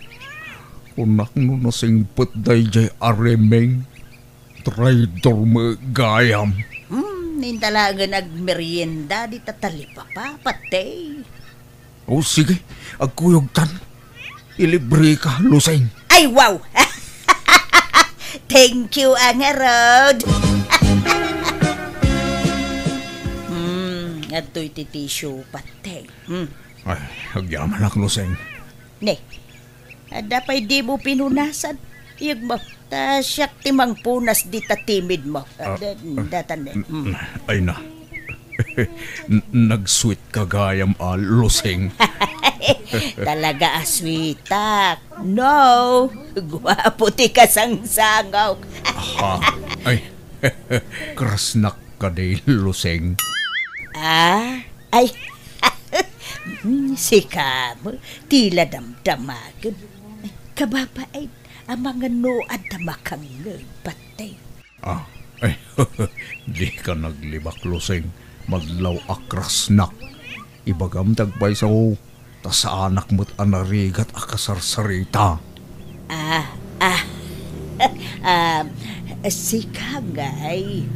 Kunak no nasingpet daydiay a Rimeng. Traidor met gayam. Hmm, inta laengen agmerienda dita talipapa, patey. O, sige, agkuyogtan. Ilibreka, Lusing. Ay, wow! Thank you a ngarud. Hmm, adtoy ti tissue, patey. Hmm. Ay, agyamanak, Lusing. Ne, adda pay dimo pinunasan? Iyegmo, ta siak ti mangpunas dita timidmo. Ah, ah, da-, ah, datan, eh. Mm. Ay na. N-, nag-sweet ka gayam a, Lusing. Talaga a sweetak. No, guapo ti kasangsangok. Aha. Ay, krasnak kadi, Lusing. Ah? Ay, Hmm, sika met ti la damdamagem. Kababain, amangan no adda makangngeg, Patey. Ah, ay, dika naglibak, Lusing. Madlaw a krasnak. Ibagam ti agpayso, ta saanak met a narigat a kasarsarita. Ah, ah. Ah, sika ngay,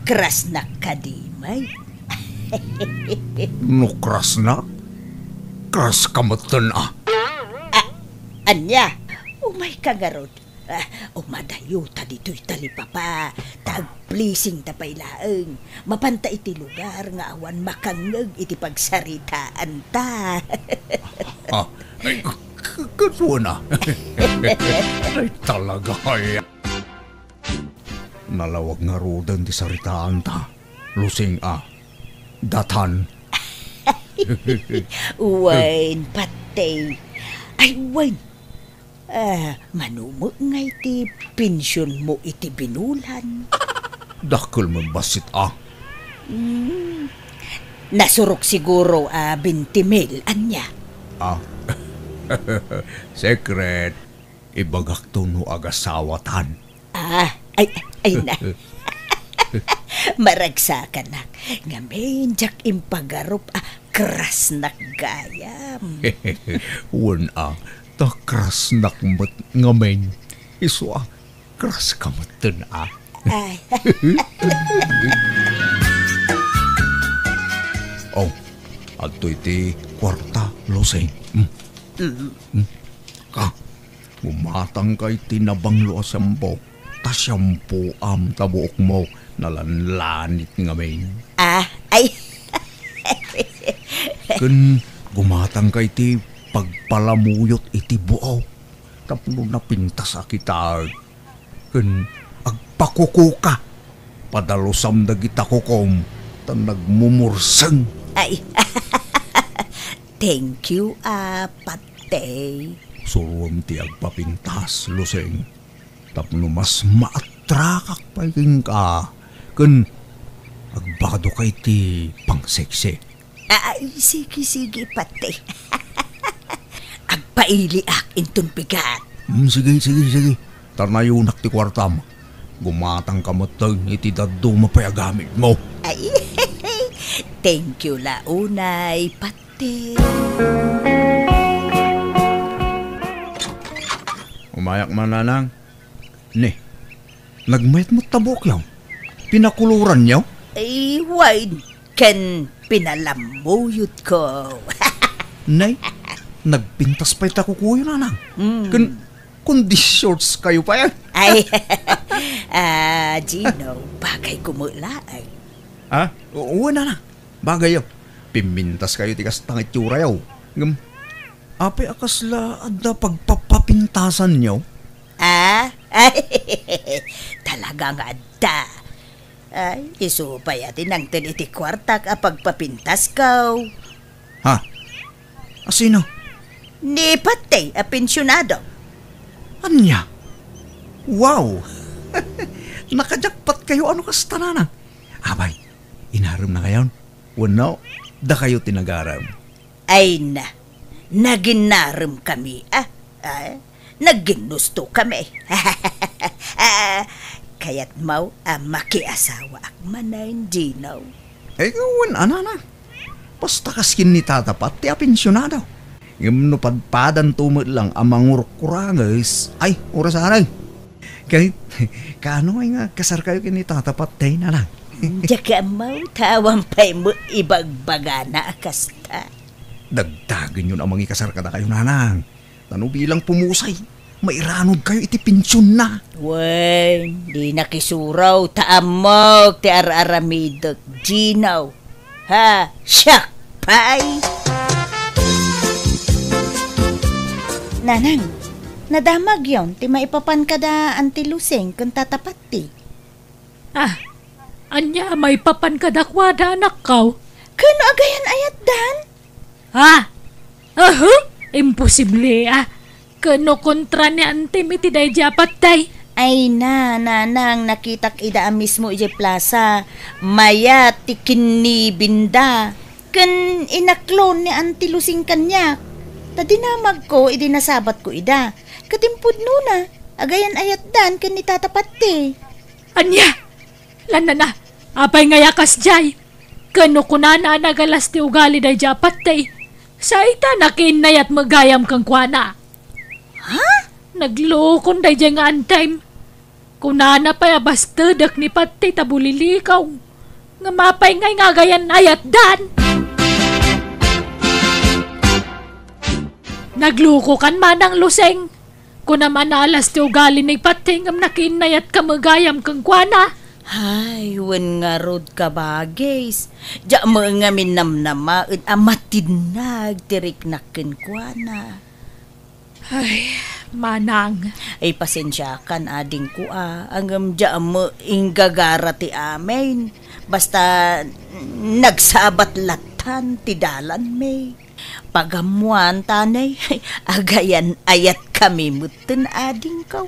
krasnak kadi, may? No krasnak? Kraska metten, ah. Ah, ania? Umayka ngarud. Ah, umadayota ditoy talipapa, ta agblessingta pay laeng. Mapanta iti lugar nga awan makangngeg iti pagsaritaanta. Ah, ay, k-, k-, kasuana. Ay, talaga, ay. Nalawag ngaruden ti saritaanta, Lusing a. Datan. Wen, Patey. Ay, wen. Ah, mano met ngay ti pensionmo iti binulan? Dakkel met bassit, ah. Hmm. Nasurok siguro a twenty mil, ania? Ah. Secret. Ibagakto no agasawatan. Ah, ay, ay na. Maragsakanak. Ngamin, diak impagarup a krasnak gayam. Wen a, ta krasnak met ngamin. Isu a, kraska metten a. Ay. Oh, adtoy ti kuarta, Lusing. Hmm. Mm. Hmm. Ka, gumatangka iti nabanglo a shampoo. Ta shampoom ta buokmo nalanlanit ngamin. Ah, ay. Ken gumatangka iti pagpalamuyot iti buok tapno napintas a kitaek. Ken agpakukuka. Padalusam dagita kukom ta nagmumurseng. Ay. Thank you, ah, Patey. Suroem ti agpapintas, Lusing. Tapno mas maatrakak pay kenka, ken agbado kay ti pangseksi. Ay, sige, sige, Patey. Agpailiak inton bigat. Mm, sige, sige, sige. Tarnayonak ti kuartam. Gumatangka metten iti dadduma pay a gamitmo. Ay, thank you la unay, Patey. Umayak man, Nanang. Ne, nagmayat met ta buokyo. Pinakuloranyo? Ay, wen, ken pinalamuyotko. Nay, nagpintas pay ta kukuyo, Nanang. Mm. Ken, kundi shorts kayo pay, ah. Ay, ah, Gino, bagay ko met laeng. Ha? O, wen, Nanang. Bagayyo, pimmintas kayo ti kasta nga itsurayo. Ngem, apay a kasla adda pagpapapintasanyo? Ah? Talaga nga adda. Ay, isu pay a ti nangted iti kuartak a pagpapintasko. Ha? Asino? Ni Patey a pensionado. Ania? Wow! Nakajakpat kayo ano kasta, Nanang? Abay, inarem na kayon? Wenno, dakayo ti nagarem? Ay na, naginarem kami, ah. Ah, nagginnusto kami. Ah, kayatmo a makiasawaak manen, Gino? Ay, wen a, Nanang. Basta kas ken ni Tata Pat ti apensionado. Ngem no padpadanto met lang a mangurkuranges, ay, orasanen. Kay, kaano ay nga kasarkayo ken ni Tata Pat, Nanang? Diak ammo, ta awan pay met ibagbagana a kasta. Dagdagenyon a mangikasar kadakayo, Nanang. Ta no bilang pumusay, mairanod kayo iti pensionna. Wen, dinak isuro, ta ammok ti ar-aramidek, Gino. Ha, siak pay. Nanang, nadamagyon ti maipapan kada Auntie Lucing ken Tata Patty. Ah, ania a maipapan kadakuada, anakko? Ken no agayan-ayatdan? Ha? Aha! Imposible, ah! Ken no kontra ni Auntie mi ti daydi a patay? Ay na, Nanang, nakitak ida a mismo idiay plaza. Mayat ti kinnibinda. Ken inaklon ni Auntie Lusing kaniak. Ta dinamagko idi nasabatko ida. Ket impudnona, agayan-ayatdan ken ni Tata Patti. Ania? Lanana, apay nga yakas jay? Ken no kunana a nagalas ti ugali daydiay a Patti, sa ita nakiinnayat met gayam kenkuana. Ha? Naglukon daydiay nga antem. Kunana pay a bastedek ni Patti ta bulilikaw. Ngem apay ngay nga agayan-ayatdan? Naglukokan, Manang Lusing. Kunam a naalas ti ugali ni Patti ngem nakiinnayatka met gayam kenkuana. Ay, wen ngarud, kabagis. Diak met ngamin namnamaen a matinnag ti riknak kenkuana. Ay, Manang. Ay, pasensiakan, adingko, a. Ngem diak met inggagara ti amin. Basta, nagsabat lattan ti dalanmi. Pagammoan, tanay, agayan-ayatkami metten, adingko.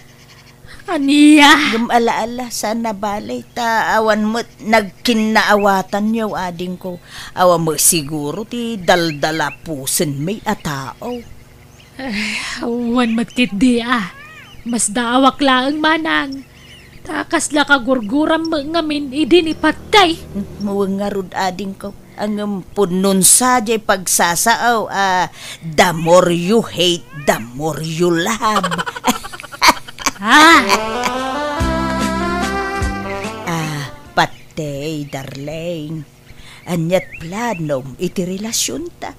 Ania? Ngem ala-ala, saan a bale, ta awan met nagkinnaawatanyo, adingko. Awan met siguro ti daldalapusenmi a tao. Ay, awan met ketdi a. Masdaawak laeng, Manang. Ta kasla kagurguram met ngamin idi ni Patti. Wen ngarud, adingko. Ngem pudnon sa diay pagsasao a the more you hate, the more you love. Ah! Ah, Patti, darling. Aniat planom iti relasionta?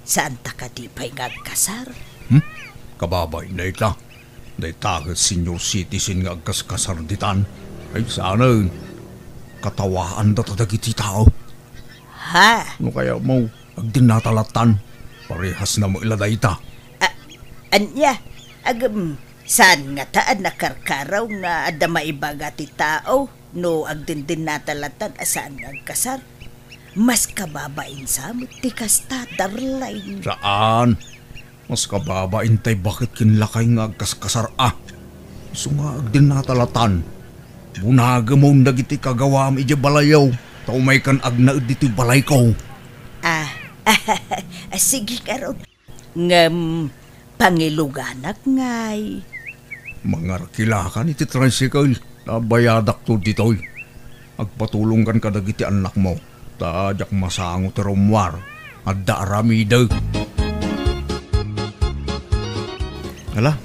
Saanta kadi pay nga agkasar? Hmm? Kababain dayta. Dayta ket senior citizen nga agkaskasar ditan. Ay, saanen. Katawaandata dagiti tao. Ha? No kayatmo, agdennata lattan. Parehasna met la dayta. A-, ania? Agem, saan ngata a nakarkaraw nga adda maibaga ti tao no agdendennata lattan a saan nga agkasar? Mas kababain sa met ti kasta, darling. Saan. Mas kababain tay baket ken lakay nga agkaskasar a. Isu nga agdennata lattan. Bunagemon dagiti kagawaam idiay balayyo, ta umaykan agnaed ditoy balayko. Ah, sige ngarud. Ngem, pangiluganak ngay. Mangarkilakan iti tricycle, ta bayadakto ditoy. Agpatulongkan kadagiti annakmo, ta diak masango ti rummuar. Adda aramidek. Ala,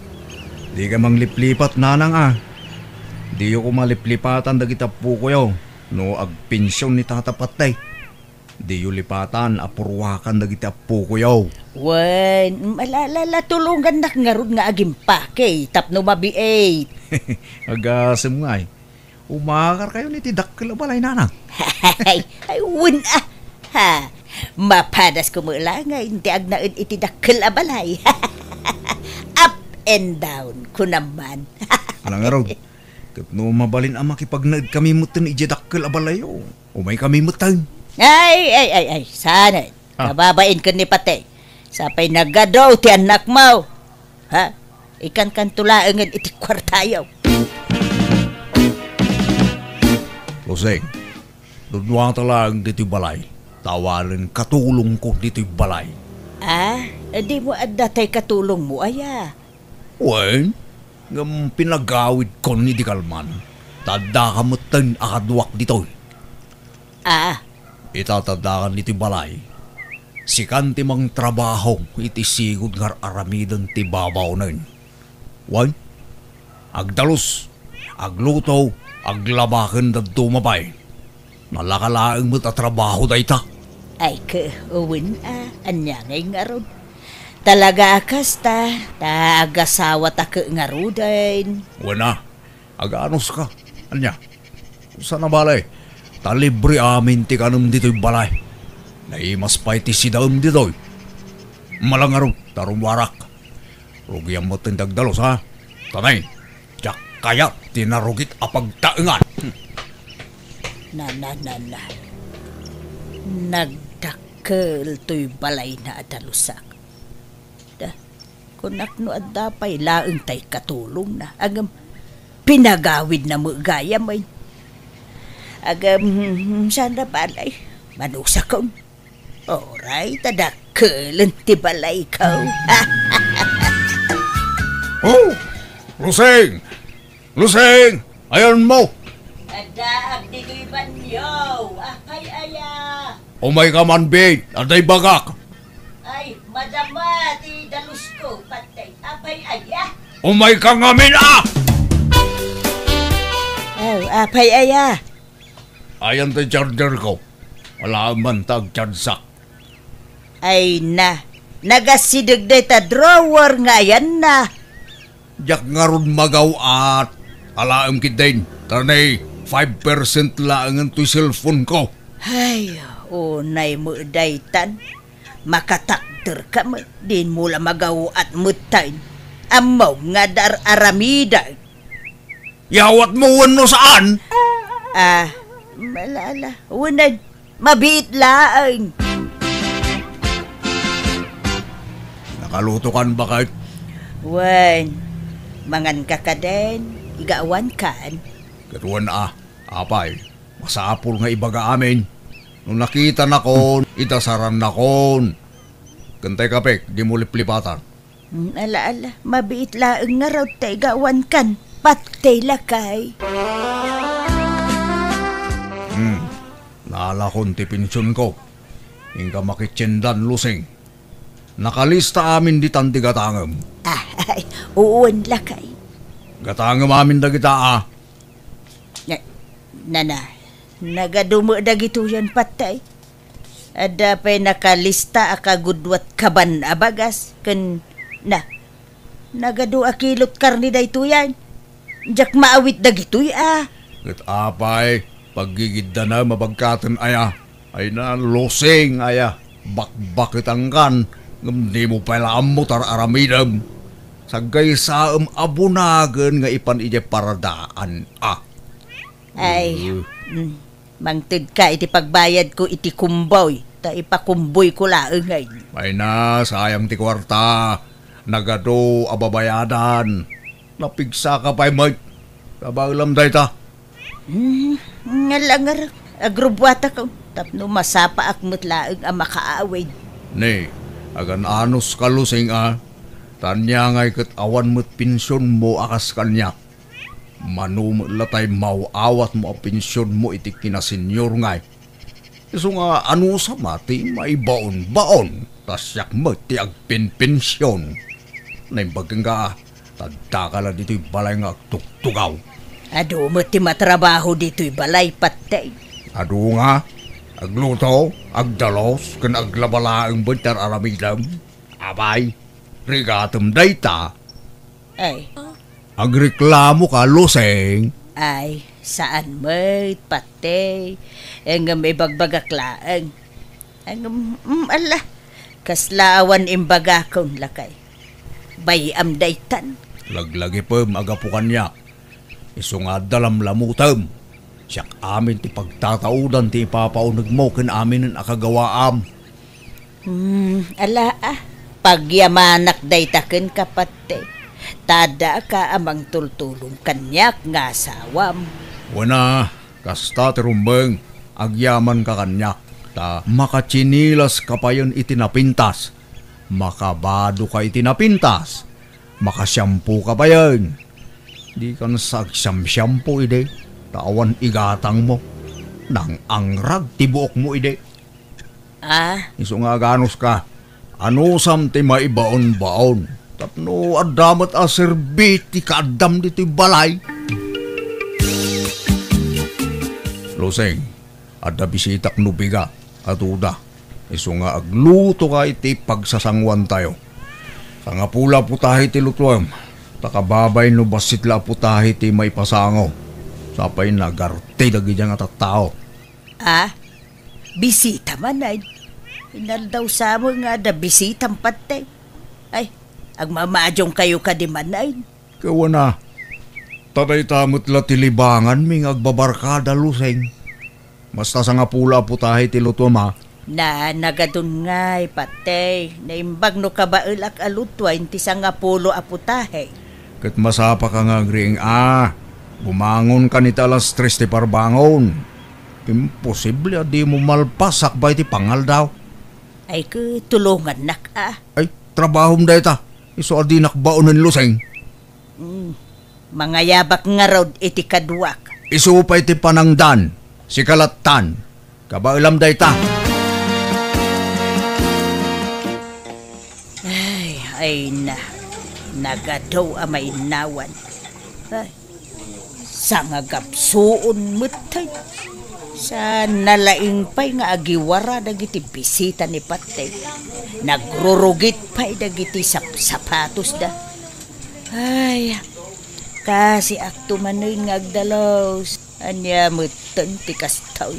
dika mangliplipat, nanang a. Diyo koma liplipatan dagiti appokoyo no agpension ni Tata Patay. Diyo lipatan a purwakan dagiti appokoyo. Wen, ala, ala, ala, tulongannak ngarud nga agimpake tapno mabiit. Agasem ngay. Umakarkayon iti dakkel a balay, nanang. Ay, ay, wen a. Ha, mapadasko met laeng nga inti agnaed iti dakkel a balay. Up and down, kunam man. Ala ngarud, ket no mabalin a makipagnaedkami metten idiay dakkel a balayyo, umaykami metten. Ay, ay, ay, ay, saanen. Ah. Kababain ken ni Patay. Sapay nagadu ti annakmo. Ha? Ikankanto laengen iti kuartayo. Lusing, duduata laeng ditoy balay. Ta awanen katulongko ditoy balay. Ah, dimo adda tay katulongmo aya? Wen, ngem pinagawidkon idi kalman. Ta addaka metten a kaduak ditoy. Ah. Ita ta addakan ditoy balay. Sikan ti mangtrabaho iti sigud nga ar-aramiden ti babaonen. Wen, agdalus, agluto, aglaba ken dadduma pay. Nalaka laeng met a trabaho dayta. Ay, ke, wen a, ania ngay ngarud? Talaga a kasta, ta agasawata ke ngaruden. Wen a, aganuska. Ania? Saan a bale, ta libre amin ti kanem ditoy balay. Naimas pay ti sidaem ditoy. Ala ngarud, ta rummuarak. Rugiam metten ti agdalus, ha? Tanay, diak kayat ti narugit a pagtaengan. Na, na, na, na. Nagdakkel toy balayna a dalusak. Da, kunak no adda pay laeng tay katulongna. Ngem, pinagawidna met gayam, ay. Ngem, saan a bale, manusakon. Oray, ta dakkelen ti balayko. Oh! Lusing! Lusing! Ayanmo! Addaak ditoy banio. Apay aya? Umayka man, bi. Adda ibagak. Ay, madama ti dalusko, patay. Apay aya? Umayka ngamin, a! Oh, apay aya? Ayan ti chargerko. Alaem man ta agchargeak. Ay na, nagasideg dayta drawer nga ayanna. Diak ngarud magaw-at. Alaem ketdin, ta ni five percent laengen toy cellphoneko. Ay, unay met daytan. Makatakderka met, dinmo la magaw-at metten. Ammom nga dar-aramidek. Yawatmo wenno saan? Ah, ala, ala. Unen, mabiit laeng. Nakalutokan, baket? Wen, manganka kadin, igawankan. Ket wen a, apay, masapul nga ibaga amin. No nakitanakon, idasarannakon. Ken tay kapek, dimo liplipatan. Hmm, ala, ala, mabiit laeng ngarud ta igawankan. Patay, lakay. Hmm, naalakon ti pensionko. Inka makitiendan, Lusing. Nakalista amin ditan ti gatangem. Ah, ay, uwan, lakay. Gatangem amin dagita, a. Na, nana, nagadu met dagitoyen, patay. Adda pay nakalista a kagudua ti kaban a bagas ken na, nagadu a kilo ti karne daytoyen. Diak maawit dagitoy a. Ket apay, paggigiddanem a bagkaten aya? Ay na, Lusing aya, bakbaketankan, ngem dimo pay la ammo ti ar-aramidem. Saggaysaem a bunagen nga ipan idiay paradaan a. Ay, Eh. mm, mangtedka iti pagbayadko iti kumboy, ta ipakumboyko laeng ngay. Ay na, sayang ti kuarta. Nagadu a babayadan. Napigsaka pay met. Kabaelam dayta. Hmm, nga langar, agrubbuatak tapno masapaak met laeng a makaawid. Ni, agan-anos ka, Lusing a. Tania ngay ket awan met pensionmo a kas kaniak. Mano met la tay maw-awatmo a pensionmo iti kinasenyor ngay. Isu nga anusam a ti maibaon-baon, ta siak met ti agpenpension. Naimbag kenka, ta addaka la ditoy balay nga agtugtugaw. Adu met ti matrabaho ditoy balay, patay. Adu nga, agluto, agdalos, ken aglaba laeng ti ar-aramidem. Apay, rigatem dayta. Ay. Agreklamo ka, Lusing? Ay, saan met, patay. Ngem ibagbagak laeng. Ngem, mm, ala, kasla awan imbagakon, lakay. Bay-am daytan. Laglagipem a gapu kaniak. Isu nga adda lamlamutem. Siak amin ti pagtataudan ti ipapaunegmo ken aminen a kagawaam. Hmm, ala a, pagyamanak dayta kenka, patay. Ta addaak a mangtultulong kaniak nga asawam. Wen a, kasta ti rumbeng, agyamanka kaniak, ta makatsinilaska payen iti napintas. Makabadoka iti napintas. Makasiampoka payen. Dikan sa agsiamsiampo idi, ta awan igatangmo. Nang-angrag ti buokmo idi. Ah? Isu nga aganuska, anusam ti maibaonbaon tapno adda met a serbi ti kaaddam ditoy balay? Lusing, adda bisitak no bigat a duda. Isu nga aglutoka iti pagsasanguantayo. Sangapulo a putahe ti lutuem, ta kababay no bassit la a putahe ti maipasango. Sapay nagarte dagiti nga tattao. Ah? Bisita manen? Inaldaw sa mo nga adda bisitam patay. Ay, agmamadiongkayo kadi manen? Kawana, ta dayta met la ti libanganmi nga agbabarkada, Lusing. Basta sangapulo a putahe ti lutuem a. Na, nagadun ngay, patay. Naimbag no kabaelak a lutuayen ti sangapulo a putahe. Ket masapaka nga agriing a. Bumangonkan iti alas tres ti parbangon. Imposible a dimo malpas sakbay ti pangaldaw. Ay, ket tulongannak a. Ay, trabahom dayta. Isu a dinak baonen, Lusing. Mm, mangayabak ngarud iti kaduak. Isu pay ti panangdan, sika lattan. Kabaelam dayta. Ay, ay na. Nagadu a mainnawan. Ay, sangagapsuon metten. Sa nalaing pay nga agiwara dagiti bisita ni Pateng. Nagrurugit pay dagiti sapsapatosda. Ay, kasiakto manen nga agdalus. Ania metten ti kastoy?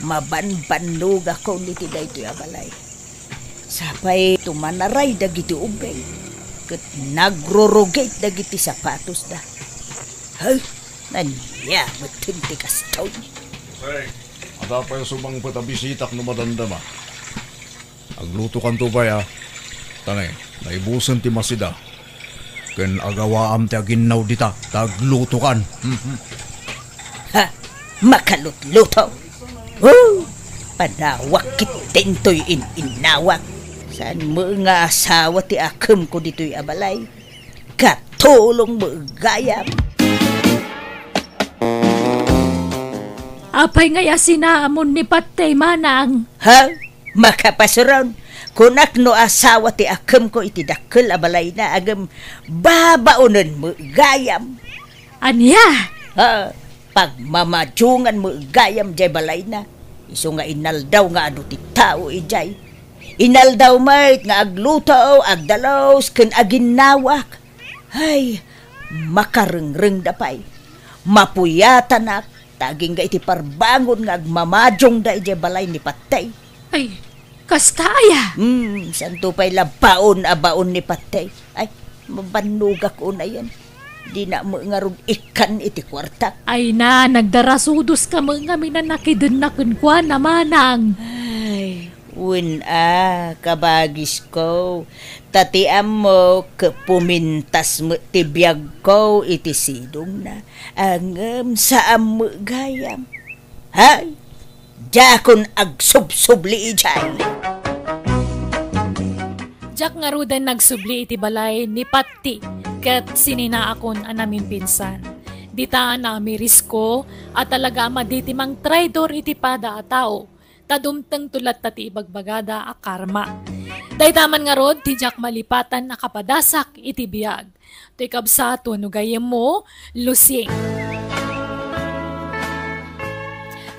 Mabanbannogakon iti daytoy a balay. Sapay tumanaray dagiti ubing, ket nagrurugit dagiti sapatosda. Hay, ania metten ti kastoy? Sek, adda pay sumangpet a bisitak no madamdama. Aglutokanto pay a. Tangay, naibusen ti masida. Ken agawaam ti aginnaw dita, ta aglutokan. Ha! Makalutluto! Oh! Padawak ket dintoy in-innawak. Saan met nga asawa ti akemko ditoy a balay? Katulong met gayam! Apay ngay a sinaamon ni Patey, manang? Ha? Makapasuron, kunak no asawa ti akemko iti dakkel a balayna, ngem babaonen met gayam. Ania? Ha, pagmamajongan met gayam jay balayna. Isu nga inaldaw nga adu ti tao idiay. Inaldaw met nga agluto, agdalus, ken aginnawak. Hay, makarengrengda pay. Mapuyatanak, ta agingga iti parbangon nga agmamajongda idiay balay ni Patey. Ay, kasta aya? Hmm, santo pay la baon a baon ni Patey. Ay, mabannogak unayen. Dina met ngarud ikkan iti kuartak. Ay na, nagdarasudoska met ngamin a nakidenna kenkuana, manang. Ay, wen a, kabagisko. Ta ti ammok, pumintas met ti biagko iti sidongna. Ngem saan met gayam. Hay! Diakon agsubsubli idiay. Diak ngaruden nagsubli iti balay ni Patti ket sininaakon a namimpinsan. Dita naamirisko a talaga a madi ti mangtraidor iti pada a tao, ta dumtengto latta ti ibagbagada a karma. Dayta man ngarud ti diak malipatan a kapadasak iti biag. Toy kabsato no gayyemmo, Lusing.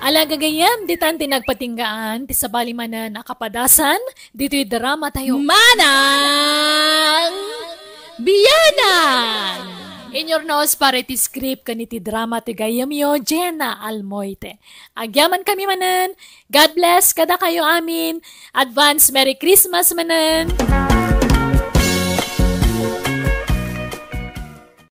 Ala gagayyem, ditan ti nagpatinggaan ti sabali manen a kapadasan ditoy drama tayo. Manang Bianang! Inyurnos para iti script ken iti drama ti gayyemyo, Jenna Almoite. Agyaman kami manen. God bless kadakayo amin. Advance Merry Christmas manen.